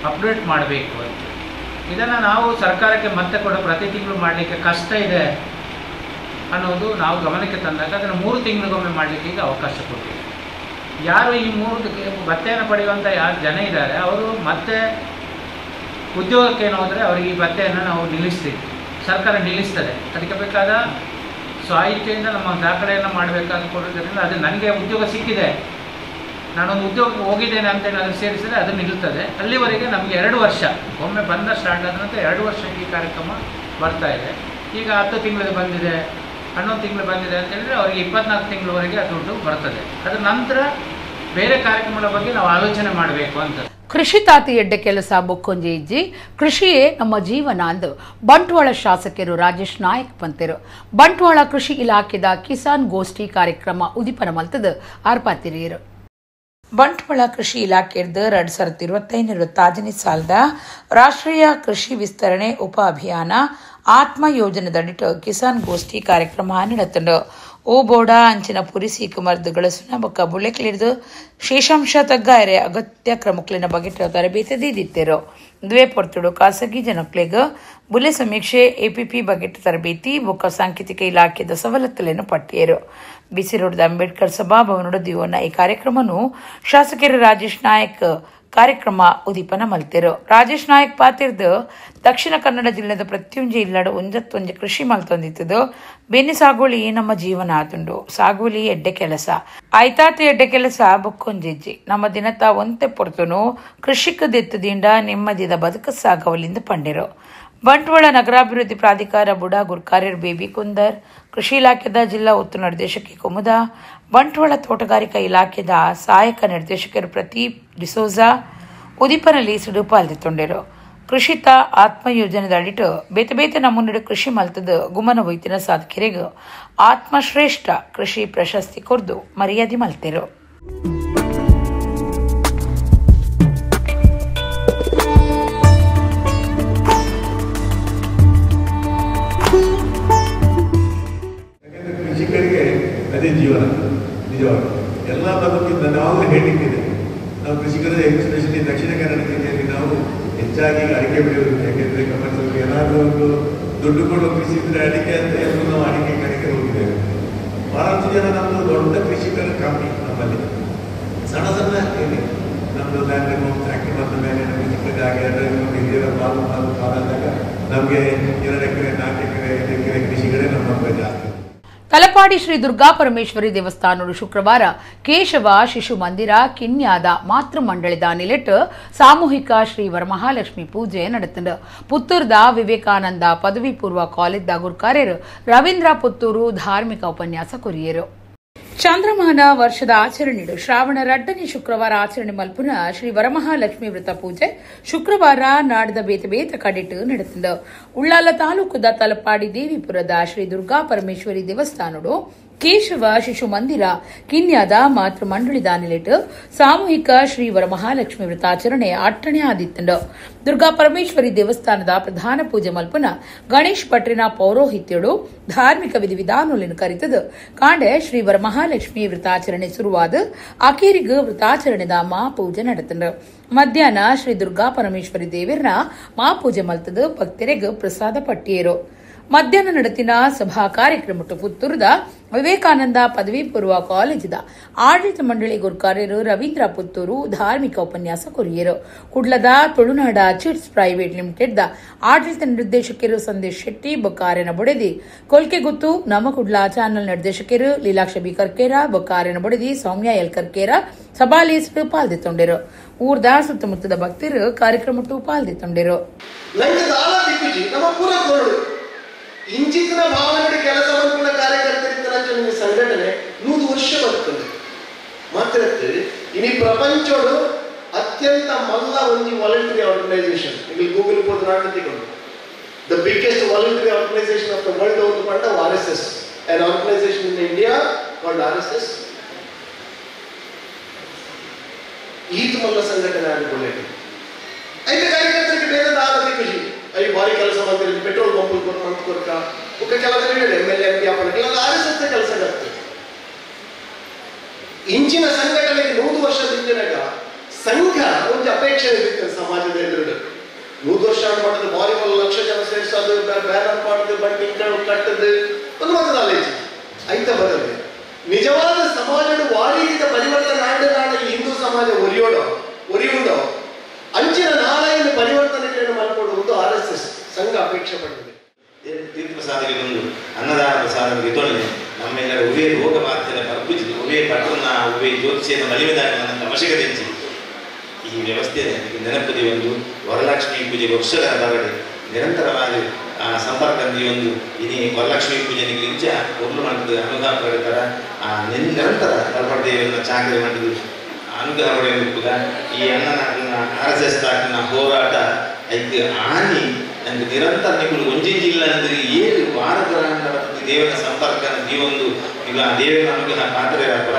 ಅಪ್ಡೇಟ್ ಮಾಡಬೇಕು ಅಂತ. ಇದನ್ನು ನಾವು ಸರ್ಕಾರಕ್ಕೆ ಮತ್ತೆ ಕೂಡ ಪ್ರತಿ ತಿಂಗಳು ಮಾಡಲಿಕ್ಕೆ ಕಷ್ಟ ಇದೆ ಅನ್ನೋದು ನಾವು ಗಮನಕ್ಕೆ ತಂದಾಗ ಅದನ್ನು 3 ತಿಂಗಳಿಗೊಮ್ಮೆ ಮಾಡಲಿಕ್ಕೆ ಈಗ ಅವಕಾಶ ಕೊಟ್ಟಿದೆ. ಯಾರು ಈ 3 ಭತ್ಯೆಯನ್ನು ಪಡೆಯುವಂಥ ಯಾರು ಜನ ಇದ್ದಾರೆ ಅವರು ಮತ್ತೆ ಉದ್ಯೋಗಕ್ಕೆ ಏನು ಹೋದರೆ ಅವರಿಗೆ ಈ ಭತ್ಯೆಯನ್ನು ನಾವು ನಿಲ್ಲಿಸ್ತೀವಿ, ಸರ್ಕಾರ ನಿಲ್ಲಿಸ್ತದೆ. ಅದಕ್ಕೆ ಬೇಕಾದ ಸ್ವಾಯಿಚ್ಛೆಯಿಂದ ನಮ್ಮ ದಾಖಲೆಯನ್ನು ಮಾಡಬೇಕಾದ ಕೊಡೋದ್ರಿಂದ ಅದು ನನಗೆ ಉದ್ಯೋಗ ಸಿಕ್ಕಿದೆ, ನಾನೊಂದು ಉದ್ಯೋಗಕ್ಕೆ ಹೋಗಿದ್ದೇನೆ ಅಂತ ಏನಾದರೂ ಸೇರಿಸಿದರೆ ಅದು ನಿಲ್ತದೆ. ಅಲ್ಲಿವರೆಗೆ ನಮಗೆ 2 ವರ್ಷ, ಒಮ್ಮೆ ಬಂದ ಸ್ಟಾರ್ಟ್ ಆದ ನಂತರ 2 ವರ್ಷಕ್ಕೆ ಈ ಕಾರ್ಯಕ್ರಮ ಬರ್ತಾ ಇದೆ. ಈಗ 10 ತಿಂಗಳಿಗೆ ಬಂದಿದೆ, 11 ತಿಂಗಳು ಬಂದಿದೆ ಅಂತ ಹೇಳಿದರೆ ಅವರಿಗೆ 24 ತಿಂಗಳವರೆಗೆ ಆ ದುಡ್ಡು ಬರ್ತದೆ. ಅದರ ನಂತರ ಬೇರೆ ಕಾರ್ಯಕ್ರಮಗಳ ಬಗ್ಗೆ ನಾವು ಆಲೋಚನೆ ಮಾಡಬೇಕು ಅಂತ. ಕೃಷಿ ತಾತಿ ಎಡ್ಡೆ ಕೆಲಸ ಬೊಕ್ಕೊಂಜಿ ಇಜ್ಜಿ, ಕೃಷಿಯೇ ನಮ್ಮ ಜೀವನ ಅಂದು ಬಂಟ್ವಾಳ ಶಾಸಕರು ರಾಜೇಶ್ ನಾಯಕ್ ಪಂತೆರು. ಬಂಟ್ವಾಳ ಕೃಷಿ ಇಲಾಖೆದ ಕಿಸಾನ್ ಗೋಷ್ಠಿ ಕಾರ್ಯಕ್ರಮ ಉದಿಪನ ಮಲ್ತದ ಆರ್ಪಾತಿರಿಯರು. ಬಂಟ್ವಾಳ ಕೃಷಿ ಇಲಾಖೆಯದು 2025-26 ಸಾಲದ ರಾಷ್ಟ್ರೀಯ ಕೃಷಿ ವಿಸ್ತರಣೆ ಉಪ ಅಭಿಯಾನ ಆತ್ಮ ಯೋಜನೆದಡಿಟ ಕಿಸಾನ್ ಗೋಷ್ಠಿ ಕಾರ್ಯಕ್ರಮ ನಡೆತಂಡು. ಓ ಬೋಡ ಅಂಚಿನ ಪುರಿಸಿ ಮರ್ದುಗಳ ಸುನಬಕ್ಕ ಬುಳೆಕ್ಲಿಡ್ದು ಶೇಷಾಂಶ ತಗ್ಗಾಯರೆ ಅಗತ್ಯ ಕ್ರಮಕ್ಲಿನ ಬಗ್ಗೆ ತರಬೇತಿ ದಿತ್ತಿರು. ದ್ವೇ ಪೊರ್ತುಡು ಖಾಸಗಿ ಜನಕ್ಲೆಗ್ ಬುಲೆ ಸಮೀಕ್ಷೆ ಎಪಿಪಿ ಬಗ್ಗೆ ತರಬೇತಿ ಬೊಕ್ಕ ಸಾಂಕೇತಿಕ ಇಲಾಖೆದ ಸವಲತ್ತುలను ಪಟ್ಟಿಯರು. ಬಿಸಿ ರೋಡ್ ಅಂಬೇಡ್ಕರ್ ಸಭಾಭವನದ ದಿವನ ಈ ಕಾರ್ಯಕ್ರಮನು ಶಾಸಕರು ರಾಜೇಶ್ ನಾಯಕ್ ಕಾರ್ಯಕ್ರಮ ಉದೀಪನ ಮಲ್ತಿರು. ರಾಜೇಶ್ ನಾಯಕ್ ಪಾತಿರ್ದು ದಕ್ಷಿಣ ಕನ್ನಡ ಜಿಲ್ಲೆದ ಪ್ರತಿಯೊಂಜಿ ಇಲ್ಲಡ ಒಂಜತ್ತೊಂಜಿ ಕೃಷಿ ಮಲ್ತೊಂದಿತ್ತದು. ಬೆನ್ನಿ ಸಾಗುವಳಿ ನಮ್ಮ ಜೀವನ ಆತುಂಡು, ಸಾಗುವಳಿ ಎಡ್ಡೆ ಕೆಲಸ ಆಯ್ತಾತ ಎಡ್ಡೆ ಕೆಲಸ ಬೊಕ್ಕೊಂಜಿಜ್ಜಿ ನಮ್ಮ ದಿನತ ಒಂತೆ ಪೊರ್ತುನು ಕೃಷಿಕ ದೆತ್ತದಿಂದ ನೆಮ್ಮದಿದ ಬದುಕ ಸಾಗವಲಿಂದ ಪಂಡಿರು. ಬಂಟ್ವಾಳ ನಗರಾಭಿವೃದ್ಧಿ ಪ್ರಾಧಿಕಾರ ಬುಡಾ ಗುರ್ಕಾರ್ಯರ್ ಬೇಬಿ ಕುಂದರ್, ಕೃಷಿ ಇಲಾಖೆದ ಜಿಲ್ಲಾ ಒತ್ತು ನಿರ್ದೇಶಕಿ ಕುಮುದ, ಬಂಟ್ವಾಳ ತೋಟಗಾರಿಕಾ ಇಲಾಖೆದ ಸಹಾಯಕ ನಿರ್ದೇಶಕರು ಪ್ರದೀಪ್ ಡಿಸೋಜಾ ಉದೀಪನಲ್ಲಿ ಸಿಡುಪಾಲ್ದಿತ್ತೊಂಡಿರು. ಕೃಷಿತ ಆತ್ಮ ಯೋಜನೆದ ಅಡಿಟು ಬೇತೆ ಬೇತೆ ನಮೂನೆಡು ಕೃಷಿ ಮಲ್ತದ ಗುಮನ ಒಯ್ತಿನ ಸಾಧಕರಿಗೆ ಆತ್ಮಶ್ರೇಷ್ಠ ಕೃಷಿ ಪ್ರಶಸ್ತಿ ಕೊರ್ದು ಮರ್ಯಾದೆ ಮಲ್ತಿರು. ಕೃಷಿಕರಿಗೆ ಅದೇ ಜೀವನ ನಿಜವಾಗಿ ಎಲ್ಲ ಬದುಕಿಂದ ನಾವು ಹೇಳಲಿಕ್ಕಿದೆ. ನಾವು ಕೃಷಿಕರು ಎಸ್ಪೆಷಲಿ ದಕ್ಷಿಣ ಕನ್ನಡ ಜಿಲ್ಲೆಯಲ್ಲಿ ನಾವು ಹೆಚ್ಚಾಗಿ ಅಡಿಕೆ ಬೆಳೆಯೋದು. ಯಾಕೆಂದರೆ ಕಮರ್ಷಿಯಲ್ ಏನಾದರೂ ಒಂದು ದುಡ್ಡು ಕೊಡುವ ಕೃಷಿ ಇದ್ದರೆ ಅಡಿಕೆ ಅಂತ ಎಲ್ಲರೂ ನಾವು ಅಡಿಕೆ ಕಡೆಗೆ ಹೋಗಿದ್ದೇವೆ. ಭಾಳಷ್ಟು ಜನ ನಮ್ಮದು ದೊಡ್ಡ ಕೃಷಿಕರು ಕಮ್ಮಿ ನಮ್ಮಲ್ಲಿ, ಸಣ್ಣ ಸಣ್ಣ ಏನೇ ನಮ್ಮದು ಲ್ಯಾಂಡ್ ಫ್ಯಾಕ್ಟ್ರಿ ಬಂದ ಮೇಲೆ ನಮಗೆ ಚಿಕ್ಕದಾಗಿ 2 ಪಾಲು ಪಾಲು ಪಾಲಾದಾಗ ನಮಗೆ 2 ಎಕರೆ 4 ಎಕರೆ 5 ಎಕರೆ ಕೃಷಿಗಳೇ ನಮ್ಮ ಜಾಸ್ತಿ. ತಲಪಾಡಿ ಶ್ರೀ ದುರ್ಗಾ ಪರಮೇಶ್ವರಿ ದೇವಸ್ಥಾನಡು ಶುಕ್ರವಾರ ಕೇಶವ ಶಿಶು ಮಂದಿರ ಕಿನ್ಯಾದ ಮಾತೃ ಮಂಡಳಿದ ನಿಲೆಟ್ ಸಾಮೂಹಿಕ ಶ್ರೀ ವರಮಹಾಲಕ್ಷ್ಮಿ ಪೂಜೆ ನಡೆತಂಡು. ಪುತ್ತೂರ್ದ ವಿವೇಕಾನಂದ ಪದವಿ ಪೂರ್ವ ಕಾಲೇಜ್ದ ಗುರುಕಾರ್ಯರು ರವೀಂದ್ರ ಪುತ್ತೂರು ಧಾರ್ಮಿಕ ಉಪನ್ಯಾಸ ಕೊರಿಯರು. ಚಾಂದ್ರಮಾನ ವರ್ಷದ ಆಚರಣೆಡು ಶ್ರಾವಣ 2ನೇ ಶುಕ್ರವಾರ ಆಚರಣೆ ಮಲ್ಪುನ ಶ್ರೀ ವರಮಹಾಲಕ್ಷ್ಮಿ ವ್ರತ ಪೂಜೆ ಶುಕ್ರವಾರ ನಾಡದ ಬೇತೆ ಬೇತೆ ಕಡಿಟ್ಟು ನಡೆತಂದು. ಉಳ್ಳಾಲ ತಾಲೂಕುದ ತಲಪಾಡಿ ದೇವಿಪುರದ ಶ್ರೀ ದುರ್ಗಾ ಪರಮೇಶ್ವರಿ ದೇವಸ್ಥಾನಡು ಕೇಶವ ಶಿಶು ಮಂದಿರ ಕಿನ್ಯಾದ ಮಾತೃ ಮಂಡಳಿದ ನಿಲೆಟ್ ಸಾಮೂಹಿಕ ಶ್ರೀ ವರಮಹಾಲಕ್ಷ್ಮಿ ವ್ರತಾಚರಣೆ ಅಟ್ಟಣೆ ಆದಿತ್ತಂಡು. ದುರ್ಗಾ ಪರಮೇಶ್ವರಿ ದೇವಸ್ಥಾನದ ಪ್ರಧಾನ ಪೂಜೆ ಮಲ್ಪನ ಗಣೇಶ್ ಭಟ್ರಿನ ಪೌರೋಹಿತ್ಯಡು ಧಾರ್ಮಿಕ ವಿಧಿವಿಧಾನಗಳನ್ನು ಕರಿತದು ಕಾಂಡೆ ಶ್ರೀ ವರಮಹಾಲಕ್ಷ್ಮಿ ವ್ರತಾಚರಣೆ ಶುರುವಾದ ಅಕೇರಿಗು ವ್ರತಾಚರಣೆದ ಮಹಾಪೂಜೆ ನಡೆತಂಡು. ಮಧ್ಯಾಹ್ನ ಶ್ರೀ ದುರ್ಗಾ ಪರಮೇಶ್ವರಿ ದೇವಿರ್ನ ಮಹಾಪೂಜೆ ಮಲ್ತದು ಭಕ್ತರಿಗೆ ಪ್ರಸಾದ ಪಟ್ಟಿಯರು. ಮಧ್ಯಾಹ್ನ ನಡೆತಿನ ಸಭಾ ಕಾರ್ಯಕ್ರಮ ಪುತ್ತೂರದ ವಿವೇಕಾನಂದ ಪದವಿ ಪೂರ್ವ ಕಾಲೇಜಿದ ಆಡಳಿತ ಮಂಡಳಿ ಗುರುಕಾರ್ಯರು ರವೀಂದ್ರ ಪುತ್ತೂರು ಧಾರ್ಮಿಕ ಉಪನ್ಯಾಸ ಕೊರಿಯರು. ಕುಡ್ಲದ ತುಳುನಾಡ ಚಿಟ್ಸ್ ಪ್ರೈವೇಟ್ ಲಿಮಿಟೆಡ್ ಆಡಳಿತ ನಿರ್ದೇಶಕರು ಸಂದೇಶ್ ಶೆಟ್ಟಿ ಬೊಕ್ಕಾರ್ಯನ ಬೊಡೆದಿ ಕೊಲ್ಕೆಗುತ್ತು, ನಮ್ಮ ಕುಡ್ಲ ಚಾನೆಲ್ ನಿರ್ದೇಶಕರು ಲೀಲಾಕ್ಷ ಬಿ ಕರ್ಕೇರ ಬೊಕ್ಕಾರ್ಯನ ಬೊಡೆದಿ ಸೌಮ್ಯ ಎಲ್ ಕರ್ಕೇರ ಸಭಾಲೇಸರು ಪಾಲ್ದಿತ್ತೊಂಡಿರು. ಊರ್ದ ಸುತ್ತಮುತ್ತದ ಭಕ್ತರು ಕಾರ್ಯಕ್ರಮಟ್ಟು ಪಾಲ್ದಿತ್ತೊಂಡಿರು. ಇಂಚಿತ್ತಿನ ಭಾವನೆ ಕೆಲಸ ಮಾಡ್ಕೊಂಡ ಕಾರ್ಯಕರ್ತರಿದ್ದ ಸಂಘಟನೆ 100 ವರ್ಷ ಬರ್ತದೆ. ಮಾತ್ರ ಇನಿ ಪ್ರಪಂಚೋಡು ಅತ್ಯಂತ ಮಲ್ಲ ಒಂಜಿ ವಾಲಂಟರಿ ಆರ್ಗನೈಸೇಷನ್ ಇಲ್ಲಿ ಗೂಗಲ್ ಪೋದು ನಾಡು the biggest voluntary organisation of the world ಒಂದು ಪಂಡ R S S, an organisation in India called R S S. ಈತ ಮಲ್ಲ ಸಂಘಟನೆ ಆಗಿಕೊಳ್ಳಿ ಐದು ಕಾರ್ಯಕರ್ತರಿಗೆ ಬೇರೆ ಆದ ಖುಷಿ. ಅಯ್ಯ ಭಾರಿ ಕೆಲಸ ಮಾಡ್ತೀರಿ, ಪೆಟ್ರೋಲ್ ಪಂಪ್ ಮಂತ್ ಕೊರ್ಕ ಒಕ್ಕ ಕೆಲಸ ಎಮ್ ಎಲ್ ಎಂ ಪಿ ಕೆಲವು ಆರ್ ಎಸ್ ಎಸ್ ಕೆಲಸ ಆಗ್ತದೆ. ಇಂಚಿನ ಸಂಘಟನೆಗೆ 100 ವರ್ಷದ ಹಿಂದಿನಾಗ ಸಂಘ ಒಂದು ಅಪೇಕ್ಷೆ ಇರುತ್ತೆ ಸಮಾಜದ ಎದುರುಗಡೆ. 100 ವರ್ಷ ಮಾಡಿದ್ರೆ ಭಾರಿ 1 ಲಕ್ಷ ಜನ ಸೇರಿಸೋದು, ಬ್ಯಾನರ್ ಮಾಡೋದು, ಬಂಡಿ ಕಟ್ಟದು ಒಂದು ಮತದ ಆಲೋಚನೆ ಐತ ಬದಲು ನಿಜವಾದ ಸಮಾಜದ ವಾರೀತಿದ ಪರಿವರ್ತನೆ ನಾಡ ನಾಡ ಈ ಹಿಂದೂ ಸಮಾಜ ಒರಿಯೋಡೋ ಒರಿಯುಂಡೋ ಅಂಚಿನ ನಾಳೆಯನ್ನು ಪರಿವರ್ತನೆಗಳನ್ನು ಅಪೇಕ್ಷೆ ಪಟ್ಟಿದೆ. ತೀರ್ಥ ಪ್ರಸಾದಕ್ಕೆ ಒಂದು ಅನ್ನದಾನ ಪ್ರಸಾದಕ್ಕೆ ತೊಳೆದು ನಮ್ಮೆಲ್ಲರ ಉವೇ ರೋಗ ಮಾತ್ರ ಪರ್ಪುಜಿ ಉವೇ ಪಟ್ಟಣ ಉವೇ ಜ್ಯೋತಿಷಿಯನ್ನು ಮಲಿಮೆದಾಗಿ ನನ್ನ ಅವಶ್ಯಕತೆ ಹೆಚ್ಚಿ ಈ ವ್ಯವಸ್ಥೆ ನೆನಪದಿ ಒಂದು ವರಲಕ್ಷ್ಮೀ ಪೂಜೆ ವರ್ಷಗಳ ಬರಡೆ ನಿರಂತರವಾಗಿ ಆ ಸಂಪರ್ಕ ಒಂದು ಇನಿ ವರಲಕ್ಷ್ಮೀ ಪೂಜೆ ನಿಂಚ ಒಬ್ಬರು ಮಾಡಿದ ಅನುಗ್ರಹ ಪಡೆತಾರ ಆ ನಿರಂತರ ತಲಪಡೆಯನ್ನು ಚಾಕರಿ ಮಾಡಿದ್ದು ಅನುಗ್ರಹ ಪಡೆಯುವ ಈ ಅಣ್ಣನ RSS ತಾಕಿನ ಹೋರಾಟ ಐದು ಆನಿ ನನಗೆ ನಿರಂತರ ನಿಮ್ಮನ್ನು ಒಂಜಿಂಜಿಲ್ಲ ಅಂದರೆ ಏಳು ವಾರದ ದೇವರ ಸಂಪರ್ಕ ನೀವೊಂದು ಈಗ ದೇವರ ಅನುಗ್ರಹ ಪಾತ್ರರಾಪರ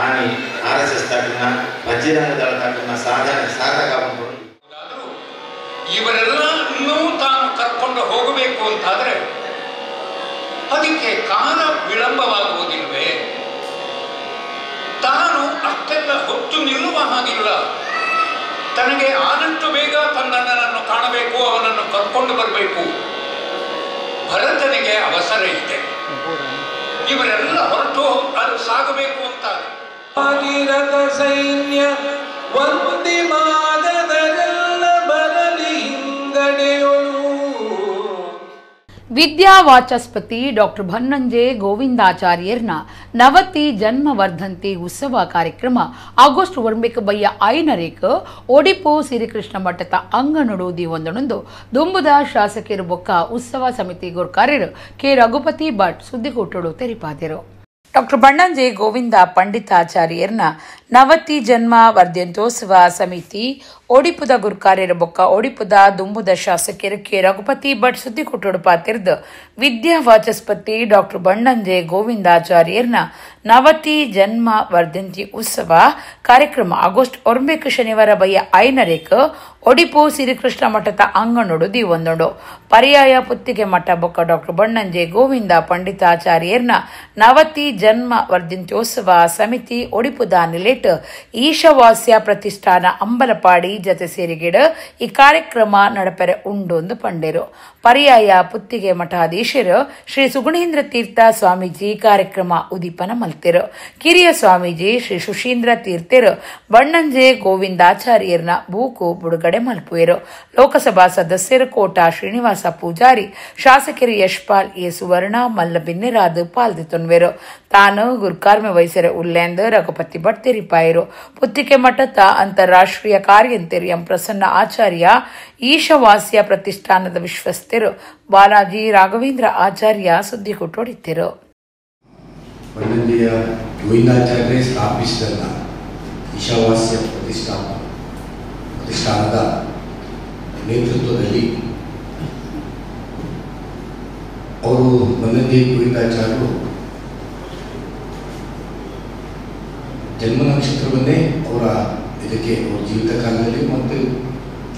ಆನಿ RSS ತಾಕಿನ ವಜ್ರಾಂಗದಳ ತಾಕಿನ ಸಾಧನೆ ಸಾಧಕ. ಇವರೆಲ್ಲನ್ನೂ ತಾನು ಕರ್ಕೊಂಡು ಹೋಗಬೇಕು ಅಂತಾದರೆ ಅದಕ್ಕೆ ಕಾಲ ವಿಳಂಬವಾಗುವುದಿಲ್ವೇ? ತಾನು ಅಷ್ಟೆಲ್ಲ ಹೊತ್ತು ನಿಲ್ಲುವ ಹಾಗಿಲ್ಲ. ತನಗೆ ಆದಷ್ಟು ಬೇಗ ತನ್ನಣ್ಣನನ್ನು ಕಾಣಬೇಕು, ಅವನನ್ನು ಕರ್ಕೊಂಡು ಬರಬೇಕು. ಭರತನಿಗೆ ಅವಸರ ಇದೆ. ಇವರೆಲ್ಲ ಹೊರಟು ಅದು ಸಾಗಬೇಕು ಅಂತ. ಸೈನ್ಯ ವಂದಿ ಮಾದದರೆಲ್ಲ ಬರಲಿ ಹಿಂದಡೆಯೊಳು. ವಿದ್ಯಾ ವಾಚಸ್ಪತಿ ಡಾಕ್ಟರ್ ಬನ್ನಂಜೆ ಗೋವಿಂದಾಚಾರ್ಯರ್ನ ನವತಿ ಜನ್ಮವರ್ಧಂತಿ ಉತ್ಸವ ಕಾರ್ಯಕ್ರಮ ಆಗಸ್ಟ್ 1 ಬಯ್ಯ 5 ಒಡಿಪು ಸಿರಿಕೃಷ್ಣ ಮಠದ ಅಂಗನಡು ದಿವೊಂದನೊಂದು ದುಂಬುದ ಶಾಸಕರು ಬೊಕ್ಕ ಉತ್ಸವ ಸಮಿತಿ ಗುರ್ಕಾರ್ಯರು ಕೆ ರಘುಪತಿ ಭಟ್ ಸುದ್ದಿಗೋಟುಡು ತೆರಿಪಾದರು. ಡಾಕ್ಟರ್ ಬನ್ನಂಜೆ ಗೋವಿಂದ ಪಂಡಿತಾಚಾರ್ಯರ್ನ ನವತಿ ಜನ್ಮ ವರ್ಧಂತ್ಯೋತ್ಸವ ಸಮಿತಿ ಒಡಿಪುದ ಗುರುಕಾರ್ಯರ ಬೊಕ್ಕ ಒಡಿಪುದ ದುಂಬುದ ಶಾಸಕರು ಕೆ ರಘುಪತಿ ಭಟ್ ಸುದ್ದಿಕೊಟ್ಟುಡು ಪಾತಿರ್ದು ವಿದ್ಯಾ ವಾಚಸ್ಪತಿ ಡಾಕ್ಟರ್ ಬನ್ನಂಜೆ ಗೋವಿಂದಾಚಾರ್ಯರ್ನ ನವತಿ ಜನ್ಮ ವರ್ಧಂತಿ ಉತ್ಸವ ಕಾರ್ಯಕ್ರಮ ಆಗಸ್ಟ್ 1 ಶನಿವಾರ ಬಯ್ಯ 5 ಒಡಿಪು ಸಿರಿಕೃಷ್ಣ ಮಠದ ಅಂಗನೊಡು ದಿವೊಂದೊಂಡು ಪರ್ಯಾಯ ಪುತ್ತಿಗೆ ಮಠ ಬೊಕ್ಕ ಡಾಕ್ಟರ್ ಬನ್ನಂಜೆ ಗೋವಿಂದ ಪಂಡಿತಾಚಾರ್ಯರ್ನ ನವತಿ ಜನ್ಮ ವರ್ಧಂತ್ಯೋತ್ಸವ ಸಮಿತಿ ಒಡಿಪುದ ನಿಲೇಟ್ ಈಶಾವಾಸ್ಯ ಪ್ರತಿಷ್ಠಾನ ಅಂಬಲಪಾಡಿ ಜತೆ ಸೇರಿಗಿಡ ಈ ಕಾರ್ಯಕ್ರಮ ನಡಪೆರೆ ಉಂಡೊಂದು ಪಂಡೇರು. ಪರ್ಯಾಯ ಪುತ್ತಿಗೆ ಮಠಾಧೀಶರು ಶ್ರೀ ಸುಗುಣೇಂದ್ರ ತೀರ್ಥ ಸ್ವಾಮೀಜಿ ಕಾರ್ಯಕ್ರಮ ಉದೀಪನ ಮಲ್ತಿರು. ಕಿರಿಯ ಸ್ವಾಮೀಜಿ ಶ್ರೀ ಸುಶೀಂದ್ರ ತೀರ್ಥರು ಬನ್ನಂಜೆ ಗೋವಿಂದಾಚಾರ್ಯರ್ನ ಬೂಕು ಬಿಡುಗಡೆ ಮಲ್ಪುವೆರು. ಲೋಕಸಭಾ ಸದಸ್ಯರು ಕೋಟಾ ಶ್ರೀನಿವಾಸ ಪೂಜಾರಿ, ಶಾಸಕರು ಯಶ್ಪಾಲ್ ಎ ಸುವರ್ಣ ಮಲ್ಲ ಬಿನ್ನಿರಾದ್ ಪಾಲ್ದಿತೊನ್ವೆರು. ತಾನು ಗುರ್ಕಾರ್ಮೆ ವಹಿಸರೆ ಉಲ್ಲೇಂದ್ ರಘುಪತಿ ಭಟ್ ತೆರಿಪಾಯರು. ಪುತ್ತಿಗೆ ಮಠದ ಅಂತಾರಾಷ್ಟ್ರೀಯ ಕಾರ್ಯಂತೆರು ಎಂ ಪ್ರಸನ್ನ ಆಚಾರ್ಯ, ಈಶಾವಾಸ್ಯ ಪ್ರತಿಷ್ಠಾನದ ವಿಶ್ವಸ್ಥರು ಬಾಲಾಜಿ ರಾಘವೇಂದ್ರ ಆಚಾರ್ಯ ಸುದ್ದಿಗೊಟ್ಟೊಡಿದ್ದರು. ಬನ್ನಂಜೆಯ ಗೋವಿಂದಾಚಾರ್ಯ ಸ್ಥಾಪಿಸಿದ ಈಶಾವಾಸ್ಯ ಪ್ರತಿಷ್ಠಾನದ ನೇತೃತ್ವದಲ್ಲಿ ಅವರು ಬನ್ನಂಜೆ ಗೋವಿಂದಾಚಾರ್ಯರು ಜನ್ಮ ನಕ್ಷತ್ರವನ್ನೇ ಅವರ ಇದಕ್ಕೆ ಅವರ ಜೀವಿತ ಕಾಲದಲ್ಲಿ ಮತ್ತು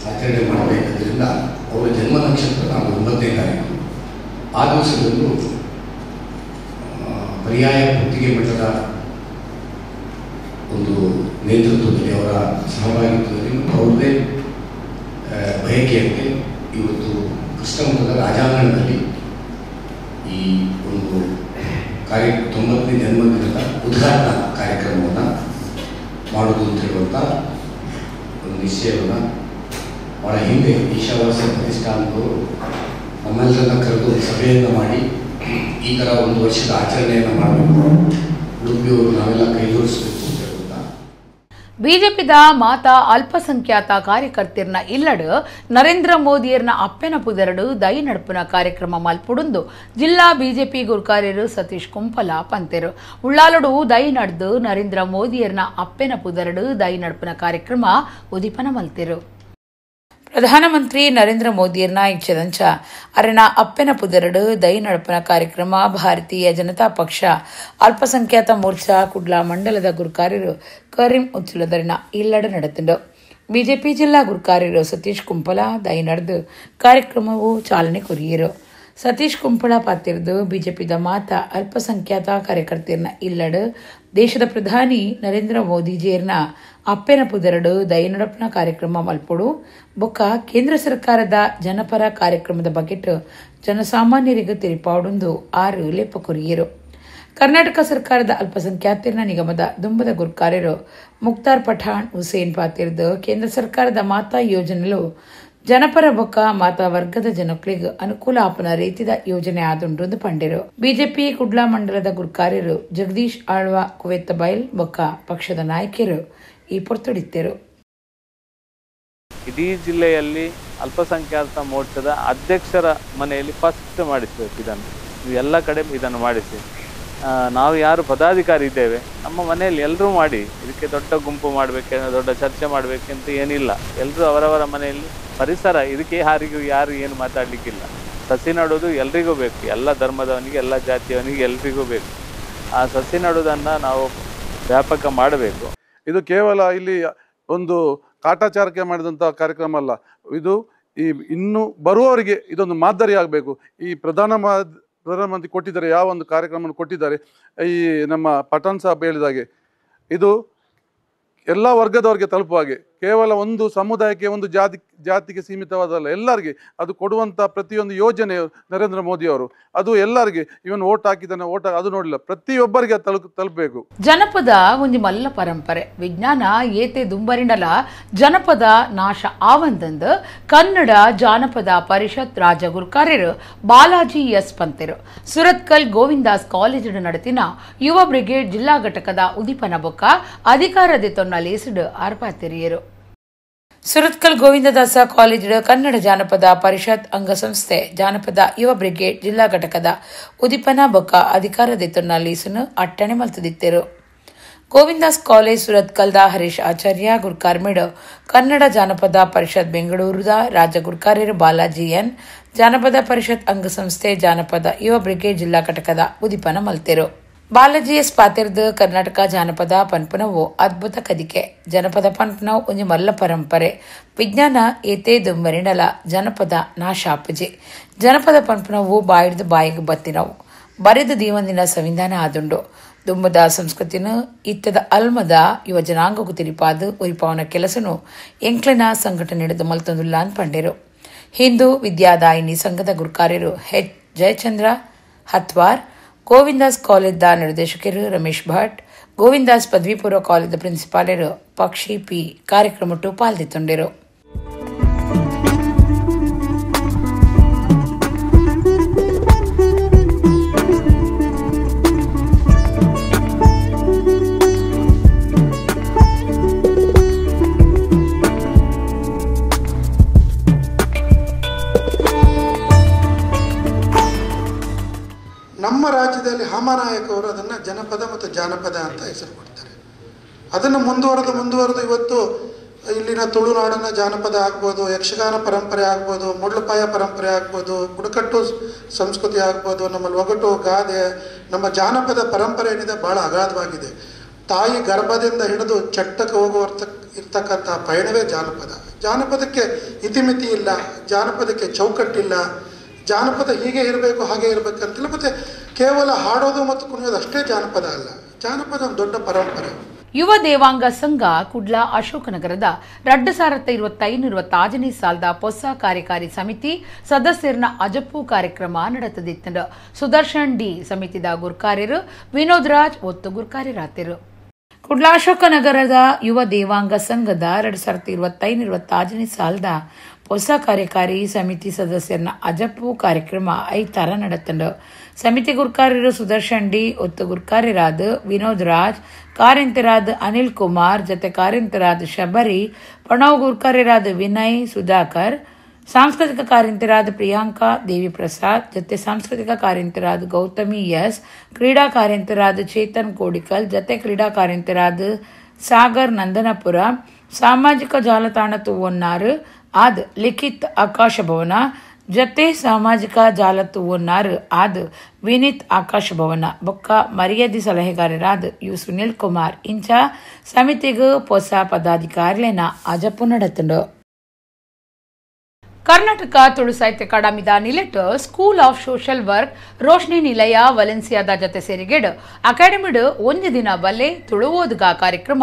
ಆಚರಣೆ ಮಾಡಬೇಕಾದ್ರಿಂದ ಅವರ ಜನ್ಮ ನಕ್ಷತ್ರ ನಾವು 9ನೇ ತಾರೀಕು ಆ ದಿವಸದಂದು ಪರ್ಯಾಯ ಪುತ್ತಿಗೆ ಮಠದ ಒಂದು ನೇತೃತ್ವದಲ್ಲಿ ಅವರ ಸಹಭಾಗಿತ್ವದಲ್ಲಿ ಮತ್ತು ಅವ್ರದ್ದೇ ಬಯಕೆಯಂತೆ ಇವತ್ತು ಕೃಷ್ಣಮಠದ ರಾಜಾಂಗಣದಲ್ಲಿ ಈ ಒಂದು 90ನೇ ಜನ್ಮದಿನದ ಉದ್ಘಾಟನಾ ಕಾರ್ಯಕ್ರಮವನ್ನು ಮಾಡೋದು ಅಂತ ಹೇಳುವಂಥ ಒಂದು ನಿಶ್ಚಯವನ್ನು ಭಾಳ ಹಿಂದೆ ಈಶಾವಾಸ್ಯ ಪ್ರತಿಷ್ಠಾನದವರು ನಮ್ಮೆಲ್ಲರನ್ನ ಕರೆದು ಸಭೆಯನ್ನು ಮಾಡಿ ಈ ಥರ ಒಂದು ವರ್ಷದ ಆಚರಣೆಯನ್ನು ಮಾಡಬೇಕು, ಉಡುಪಿಯವರು ನಾವೆಲ್ಲ ಕೈ ಜೋಡಿಸಬೇಕು ಅಂತ ಹೇಳುವಂಥ. ಬಿಜೆಪಿದ ಮಾತಾ ಅಲ್ಪಸಂಖ್ಯಾತ ಕಾರ್ಯಕರ್ತರ್ನ ಇಲ್ಲಡು ನರೇಂದ್ರ ಮೋದಿಯರ್ನ ಅಪ್ಪೆನ ಪುದರಡು ದೈ ನಡ್ಪುನ ಕಾರ್ಯಕ್ರಮ ಮಲ್ಪುಡುಂದು ಜಿಲ್ಲಾ ಬಿಜೆಪಿ ಗುರ್ಕಾರ್ಯರು ಸತೀಶ್ ಕುಂಪಲ ಪಂತೆರು. ಉಳ್ಳಾಲಡು ದೈ ನಡ್ದು ನರೇಂದ್ರ ಮೋದಿಯರ್ನ ಅಪ್ಪೆನ ಪುದರಡು ದೈ ನಡ್ಪುನ ಕಾರ್ಯಕ್ರಮ ಉದೀಪನ ಮಲ್ತೆರು. ಪ್ರಧಾನಮಂತ್ರಿ ನರೇಂದ್ರ ಮೋದಿಯರ್ನ ಇಚ್ಛದಂಚ ಅರೆನ ಅಪ್ಪೆನ ಪುದರಡು ದೈ ನಡಪನ ಕಾರ್ಯಕ್ರಮ ಭಾರತೀಯ ಜನತಾ ಪಕ್ಷ ಅಲ್ಪಸಂಖ್ಯಾತ ಮೋರ್ಚಾ ಕುಡ್ಲಾ ಮಂಡಲದ ಗುರುಕಾರ್ಯರು ಕರೀಂ ಉಚ್ಚಲದರಿನ ಇಲ್ಲಡ ನಡೆತಂಡು. ಬಿಜೆಪಿ ಜಿಲ್ಲಾ ಗುರುಕಾರ್ಯರು ಸತೀಶ್ ಕುಂಪಲ ದೈ ನಡೆದು ಕಾರ್ಯಕ್ರಮವು ಚಾಲನೆ ಕೊರಿಯರು. ಸತೀಶ್ ಕುಂಪಳ ಪಾತಿರ್ದು ಬಿಜೆಪಿದ ಮಾತಾ ಅಲ್ಪಸಂಖ್ಯಾತ ಕಾರ್ಯಕರ್ತರ್ನ ಇಲ್ಲಡು ದೇಶದ ಪ್ರಧಾನಿ ನರೇಂದ್ರ ಮೋದಿಜಿಯರ್ನ ಅಪ್ಪೆನ ಪುದರಡು ದೈನಡಪ್ಪನ ಕಾರ್ಯಕ್ರಮ ಮಲ್ಪೊಡು ಬೊಕ್ಕ ಕೇಂದ್ರ ಸರ್ಕಾರದ ಜನಪರ ಕಾರ್ಯಕ್ರಮದ ಬಗೆಟ್ ಜನಸಾಮಾನ್ಯರಿಗೆ ತೆರಿಪಾಡೊಂದು 6 ಲೇಪ ಕೊರಿಯರು. ಕರ್ನಾಟಕ ಸರ್ಕಾರದ ಅಲ್ಪಸಂಖ್ಯಾತರನ ನಿಗಮದ ದುಂಬದ ಗುರ್ಕಾರ್ಯರು ಮುಕ್ತಾರ್ ಪಠಾಣ್ ಹುಸೇನ್ ಪಾತಿರ್ದು ಕೇಂದ್ರ ಸರ್ಕಾರದ ಮಾತಾ ಯೋಜನೆಲು ಜನಪರ ಬೊಕ್ಕ ಮಾತಾ ವರ್ಗದ ಜನಕ್ಲೆಗ್ ಅನುಕೂಲ ಆಪುನ ರೀತಿದ ಯೋಜನೆ ಆದುಂಡು ಪಂಡೆರು. ಬಿಜೆಪಿ ಕುಡ್ಲಾ ಮಂಡಲದ ಗುರ್ಕಾರ್ಯರು ಜಗದೀಶ್ ಆಳ್ವ ಕುವೆತ್ತಬೈಲ್ ಬೊಕ್ಕ ಪಕ್ಷದ ನಾಯಕರು ಈ ಪೊರ್ತುಡಿತ್ತೆರು. ಇಡೀ ಜಿಲ್ಲೆಯಲ್ಲಿ ಅಲ್ಪಸಂಖ್ಯಾತ ಮೋರ್ಚಾದ ಅಧ್ಯಕ್ಷರ ಮನೆಯಲ್ಲಿ ಫಸ್ಟ್ ಮಾಡಿಸಬೇಕು ಇದನ್ನು. ಎಲ್ಲ ಕಡೆ ಇದನ್ನು ಮಾಡಿಸಿ ನಾವು ಯಾರು ಪದಾಧಿಕಾರಿ ಇದ್ದೇವೆ ನಮ್ಮ ಮನೆಯಲ್ಲಿ ಎಲ್ಲರೂ ಮಾಡಿ, ಇದಕ್ಕೆ ದೊಡ್ಡ ಗುಂಪು ಮಾಡಬೇಕು, ದೊಡ್ಡ ಚರ್ಚೆ ಮಾಡಬೇಕಂತ ಏನಿಲ್ಲ. ಎಲ್ಲರೂ ಅವರವರ ಮನೆಯಲ್ಲಿ ಪರಿಸರ, ಇದಕ್ಕೆ ಯಾರಿಗೂ ಯಾರು ಏನು ಮಾತಾಡಲಿಕ್ಕಿಲ್ಲ. ಸಸಿ ನೆಡೋದು ಎಲ್ರಿಗೂ ಬೇಕು, ಎಲ್ಲ ಧರ್ಮದವನಿಗೆ, ಎಲ್ಲ ಜಾತಿಯವನಿಗೆ, ಎಲ್ರಿಗೂ ಬೇಕು. ಆ ಸಸಿ ನೆಡೋದನ್ನು ನಾವು ವ್ಯಾಪಕ ಮಾಡಬೇಕು. ಇದು ಕೇವಲ ಇಲ್ಲಿ ಒಂದು ಕಾಟಾಚಾರಕ್ಕೆ ಮಾಡಿದಂಥ ಕಾರ್ಯಕ್ರಮ ಅಲ್ಲ, ಇದು ಈ ಇನ್ನು ಬರುವವರಿಗೆ ಇದೊಂದು ಮಾದರಿ ಆಗಬೇಕು. ಈ ಪ್ರಧಾನಮಂತ್ರಿ ಕೊಟ್ಟಿದ್ದಾರೆ, ಯಾವ ಒಂದು ಕಾರ್ಯಕ್ರಮವನ್ನು ಕೊಟ್ಟಿದ್ದಾರೆ, ಈ ನಮ್ಮ ಪಠಾಣ್ ಸಾಬ್ ಹೇಳಿದಾಗೆ ಇದು ಎಲ್ಲ ವರ್ಗದವರಿಗೆ ತಲುಪುವ ಹಾಗೆ, ಕೇವಲ ಒಂದು ಸಮುದಾಯಕ್ಕೆ, ಒಂದು ಜಾತಿಗೆ ಸೀಮಿತವಾದಲ್ಲ, ಎಲ್ಲರಿಗೆ ಅದು ಕೊಡುವಂಥ ಪ್ರತಿಯೊಂದು ಯೋಜನೆ ನರೇಂದ್ರ ಮೋದಿಯವರು ಅದು ಎಲ್ಲರಿಗೆ, ಇವನ್ ಓಟ್ ಹಾಕಿದ್ದಾನೆ ಓಟ್ ಅದು ನೋಡಿಲ್ಲ, ಪ್ರತಿಯೊಬ್ಬರಿಗೆ ತಲುಪಬೇಕು. ಜನಪದ ಒಂದು ಮಲ್ಲ ಪರಂಪರೆ, ವಿಜ್ಞಾನ ಏತೆ ದುಂಬರಿಂಡಲ ಜನಪದ ನಾಶ ಆವಂದಂದು ಕನ್ನಡ ಜಾನಪದ ಪರಿಷತ್ ರಾಜಗುರುಕಾರ್ಯರು ಬಾಲಾಜಿ ಎಸ್ ಪಂತೆರು ಸುರತ್ಕಲ್ ಗೋವಿಂದಾಸ್ ಕಾಲೇಜು ನಡೆತಿನ ಯುವ ಬ್ರಿಗೇಡ್ ಜಿಲ್ಲಾ ಘಟಕದ ಉದೀಪನ ಬೊಕ್ಕ ಅಧಿಕಾರದ ತೊನ್ನಲೇಸಿಡು ಆರ್ಪಾತಿರಿಯರು. ಸುರತ್ಕಲ್ ಗೋವಿಂದದಾಸ ಕಾಲೇಜು ಕನ್ನಡ ಜಾನಪದ ಪರಿಷತ್ ಅಂಗಸಂಸ್ಥೆ ಜಾನಪದ ಯುವ ಬ್ರಿಗೇಡ್ ಜಿಲ್ಲಾ ಘಟಕದ ಉದೀಪನ ಬೊಕ್ಕ ಅಧಿಕಾರದ ತೊನ್ನಲೀಸನು ಅಟ್ಟಣೆ ಮಲ್ತದಿತ್ತೆರು. ಗೋವಿಂದಾಸ್ ಕಾಲೇಜ್ ಸುರತ್ಕಲ್ದ ಹರೀಶ್ ಆಚಾರ್ಯ ಗುರ್ಕಾರ್ಮೇಡು ಕನ್ನಡ ಜಾನಪದ ಪರಿಷತ್ ಬೆಂಗಳೂರುದ ರಾಜ ಗುರ್ಕಾರ್ಯರು ಬಾಲಾಜಿ ಎನ್ ಜಾನಪದ ಪರಿಷತ್ ಅಂಗಸಂಸ್ಥೆ ಜಾನಪದ ಯುವ ಬ್ರಿಗೇಡ್ ಜಿಲ್ಲಾ ಘಟಕದ ಉದೀಪನ ಮಲ್ತೆರು. ಬಾಲಾಜಿ ಎಸ್ ಪಾತಿರ್ದು ಕರ್ನಾಟಕ ಜಾನಪದ ಪನ್ಪುನವು ಅದ್ಭುತ ಕದಿಕೆ, ಜನಪದ ಪನ್ಪುನವು ಒಂಜಿ ಮಲ್ಲ ಪರಂಪರೆ, ವಿಜ್ಞಾನ ಏತೇ ದುಂಬರಿಡಲ ಜನಪದ ನಾಶಾಪಜೆ, ಜನಪದ ಪನ್ಪುನವು ಬಾಯಿಡ್ದು ಬಾಯಿಗೆ ಬತ್ತಿನವು ಬರೆದು ದೀವಂದಿನ ಸಂವಿಧಾನ ಆದುಂಡು, ದುಂಬದ ಸಂಸ್ಕೃತಿನ ಇತ್ತದ ಅಲ್ಮದ ಯುವ ಜನಾಂಗಕ್ಕೂ ತಿರಿಪಾದು ಉರಿಪಾವನ ಕೆಲಸನು ಎಂಕ್ಲಿನ ಸಂಘಟನೆ ಹಿಡಿದು ಮಲ್ತೊಂದುಲ್ಲ ಪಂಡೆರು. ಹಿಂದೂ ವಿದ್ಯಾದಾಯಿನಿ ಸಂಘದ ಗುರುಕಾರ್ಯರು ಎಚ್ ಜಯಚಂದ್ರ ಹತ್ವಾರ್, ಗೋವಿಂದಾಸ್ ಕಾಲೇಜ್ದ ನಿರ್ದೇಶಕರು ರಮೇಶ್ ಭಟ್, ಗೋವಿಂದಾಸ್ ಪದವಿ ಪೂರ್ವ ಕಾಲೇಜ್ ಪ್ರಿನ್ಸಿಪಾಲರು ಪಕ್ಷಿ ಪಿ ಕಾರ್ಯಕ್ರಮಟ್ಟು ಪಾಲ್ದಿತ್ತೊಂಡಿರು. ನಮ್ಮ ರಾಜ್ಯದಲ್ಲಿ ಹಾಮನಾಯಕ ಅವರು ಅದನ್ನು ಜನಪದ ಮತ್ತು ಜಾನಪದ ಅಂತ ಹೆಸರು ಕೊಡ್ತಾರೆ. ಅದನ್ನು ಮುಂದುವರೆದು ಮುಂದುವರೆದು ಇವತ್ತು ಇಲ್ಲಿನ ತುಳುನಾಡಿನ ಜಾನಪದ ಆಗ್ಬೋದು, ಯಕ್ಷಗಾನ ಪರಂಪರೆ ಆಗ್ಬೋದು, ಮುಡ್ಲಪಾಯ ಪರಂಪರೆ ಆಗ್ಬೋದು, ಬುಡಕಟ್ಟು ಸಂಸ್ಕೃತಿ ಆಗ್ಬೋದು, ನಮ್ಮಲ್ಲಿ ಒಗಟು ಗಾದೆ, ನಮ್ಮ ಜಾನಪದ ಪರಂಪರೆ ಏನಿದೆ ಭಾಳ ಅಗಾಧವಾಗಿದೆ. ತಾಯಿ ಗರ್ಭದಿಂದ ಹಿಡಿದು ಚಟ್ಟಕ್ಕೆ ಹೋಗುವ ಇರ್ತಕ್ಕಂಥ ಪಯಣವೇ ಜಾನಪದ. ಜಾನಪದಕ್ಕೆ ಇತಿಮಿತಿ ಇಲ್ಲ, ಜಾನಪದಕ್ಕೆ ಚೌಕಟ್ಟಿಲ್ಲ, ಜಾನಪದ ಹೀಗೆ ಇರಬೇಕು ಹಾಗೆ ಇರಬೇಕಂತಿಲ್ಲ. ಮತ್ತು ಕೇವಲ ಹಾಡೋದು ಮತ್ತು ಕುಣಿಯೋದು ಅಷ್ಟೇ ಜಾನಪದ ಅಲ್ಲ, ಜಾನಪದ ಒಂದು ದೊಡ್ಡ ಪರಂಪರೆ. ಯುವ ದೇವಾಂಗ ಸಂಘ ಕುಡ್ಲಾ ಅಶೋಕನಗರದ 2025-26ನೇ ಸಾಲದ ಹೊಸ ಕಾರ್ಯಕಾರಿ ಸಮಿತಿ ಸದಸ್ಯರನ್ನ ಅಜಪ್ಪು ಕಾರ್ಯಕ್ರಮ ನಡೆತದಿತ್ತು. ಸುದರ್ಶನ್ ಡಿ ಸಮಿತಿದ ಗುರ್ಕಾರ್ಯರು, ವಿನೋದ್ ರಾಜ್ ಒತ್ತು ಗುರ್ಕಾರ್ಯರಾತಿರು. ಕುಡ್ಲಾ ಅಶೋಕನಗರದ ಯುವ ದೇವಾಂಗ ಸಂಘದ 2025-26ನೇ ಸಾಲದ ಹೊಸ ಕಾರ್ಯಕಾರಿ ಸಮಿತಿ ಸದಸ್ಯರನ್ನ ಅಜಪ್ಪು ಕಾರ್ಯಕ್ರಮ ಐತಾರ ನಡೆತಂಡು. ಸಮಿತಿ ಗುರ್ಕಾರ್ಯರು ಸುದರ್ಶನ್ ಡಿ, ಒತ್ತು ಗುರ್ಕಾರ್ಯರಾದ ವಿನೋದ್ ರಾಜ್, ಕಾರ್ಯಂತರಾದ ಅನಿಲ್ ಕುಮಾರ್, ಜೊತೆ ಕಾರ್ಯಂತರಾದ ಶಬರಿ, ಪ್ರಣವ್ ಗುರ್ಕಾರ್ಯರಾದ ವಿನಯ್ ಸುಧಾಕರ್, ಸಾಂಸ್ಕೃತಿಕ ಕಾರ್ಯಂತರಾದ ಪ್ರಿಯಾಂಕಾ ದೇವಿ ಪ್ರಸಾದ್, ಜೊತೆ ಸಾಂಸ್ಕೃತಿಕ ಕಾರ್ಯಂತರಾದ ಗೌತಮಿ ಎಸ್, ಕ್ರೀಡಾ ಕಾರ್ಯಂತರಾದ ಚೇತನ್ ಕೋಡಿಕಲ್, ಜೊತೆ ಕ್ರೀಡಾ ಕಾರ್ಯಂತರಾದ ಸಾಗರ್ ನಂದನಪುರ, ಸಾಮಾಜಿಕ ಜಾಲತಾಣ ತೂವೊನ್ನಾರು ಆದ್ ಲಿಖಿತ್ ಆಕಾಶ ಭವನ, ಜತೆ ಸಾಮಾಜಿಕ ಜಾಲ ತೂವೊನ್ನಾರು ಆದ್ ವಿನಿತ್ ಆಕಾಶ ಭವನ, ಬೊಕ್ಕ ಮರ್ಯಾದೆ ಸಲಹೆಗಾರರಾದ you Sunil Kumar ಇಂಚ ಸಮಿತಿಗೂ ಹೊಸ ಪದಾಧಿಕಾರಿಲೇನ ಅಜಪ್ಪು ನಡೆತಂಡು. ಕರ್ನಾಟಕ ತುಳು ಸಾಹಿತ್ಯ ಅಕಾಡೆಮಿದ ನಿಲೆಟ್ school of social work Roshni Nilaya ವಲೆನ್ಸಿಯಾದ ಜತೆ ಸೇರಿಗೇಡು ಅಕಾಡೆಮಿಡ್ ಒಂದು ದಿನ ಬಲ್ಲೆ ತುಳುವೋದುಗ ಕಾರ್ಯಕ್ರಮ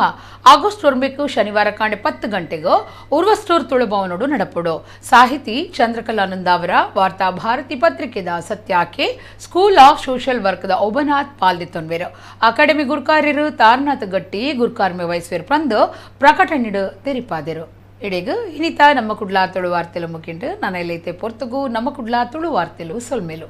ಆಗಸ್ಟ್ 1 ಶನಿವಾರ ಕಾಂಡೆ 10 ಗಂಟೆಗೆ ಉರ್ವಸ್ಟೂರ್ ತುಳುಭವನೋಡು ನಡಪಡು. ಸಾಹಿತಿ ಚಂದ್ರಕಲಾನಂದ ಅವರ ವಾರ್ತಾ ಭಾರತಿ ಪತ್ರಿಕೆದ ಸತ್ಯಾಕೆ school of social ವರ್ಕ್ದ ಒಬನಾಥ್ ಪಾಲ್ದಿತ್ತೊನ್ವೆರು. ಅಕಾಡೆಮಿ ಗುರ್ಕಾರ್ಯರು ತಾರನಾಥ್ ಗಟ್ಟಿ ಗುರ್ಕಾರ್ಮೆ ವಹಿಸುವರು ಪಂದು ಪ್ರಕಟಣೆಡು ತೆರಿಪಾದರು. ಇಡೆಗ್ ಇನಿತ ನಮ್ಮ ಕುಡ್ಲ ತುಳು ವಾರ್ತೆಲು ಮುಗಿಂಡು. ನಾನು ಎಲ್ಲೈತೆ ಪೊರ್ತುಗು ನಮ್ಮ ಕುಡ್ಲ ತುಳು ವಾರ್ತೆಲು ಸೊಲ್ಮೆಲು.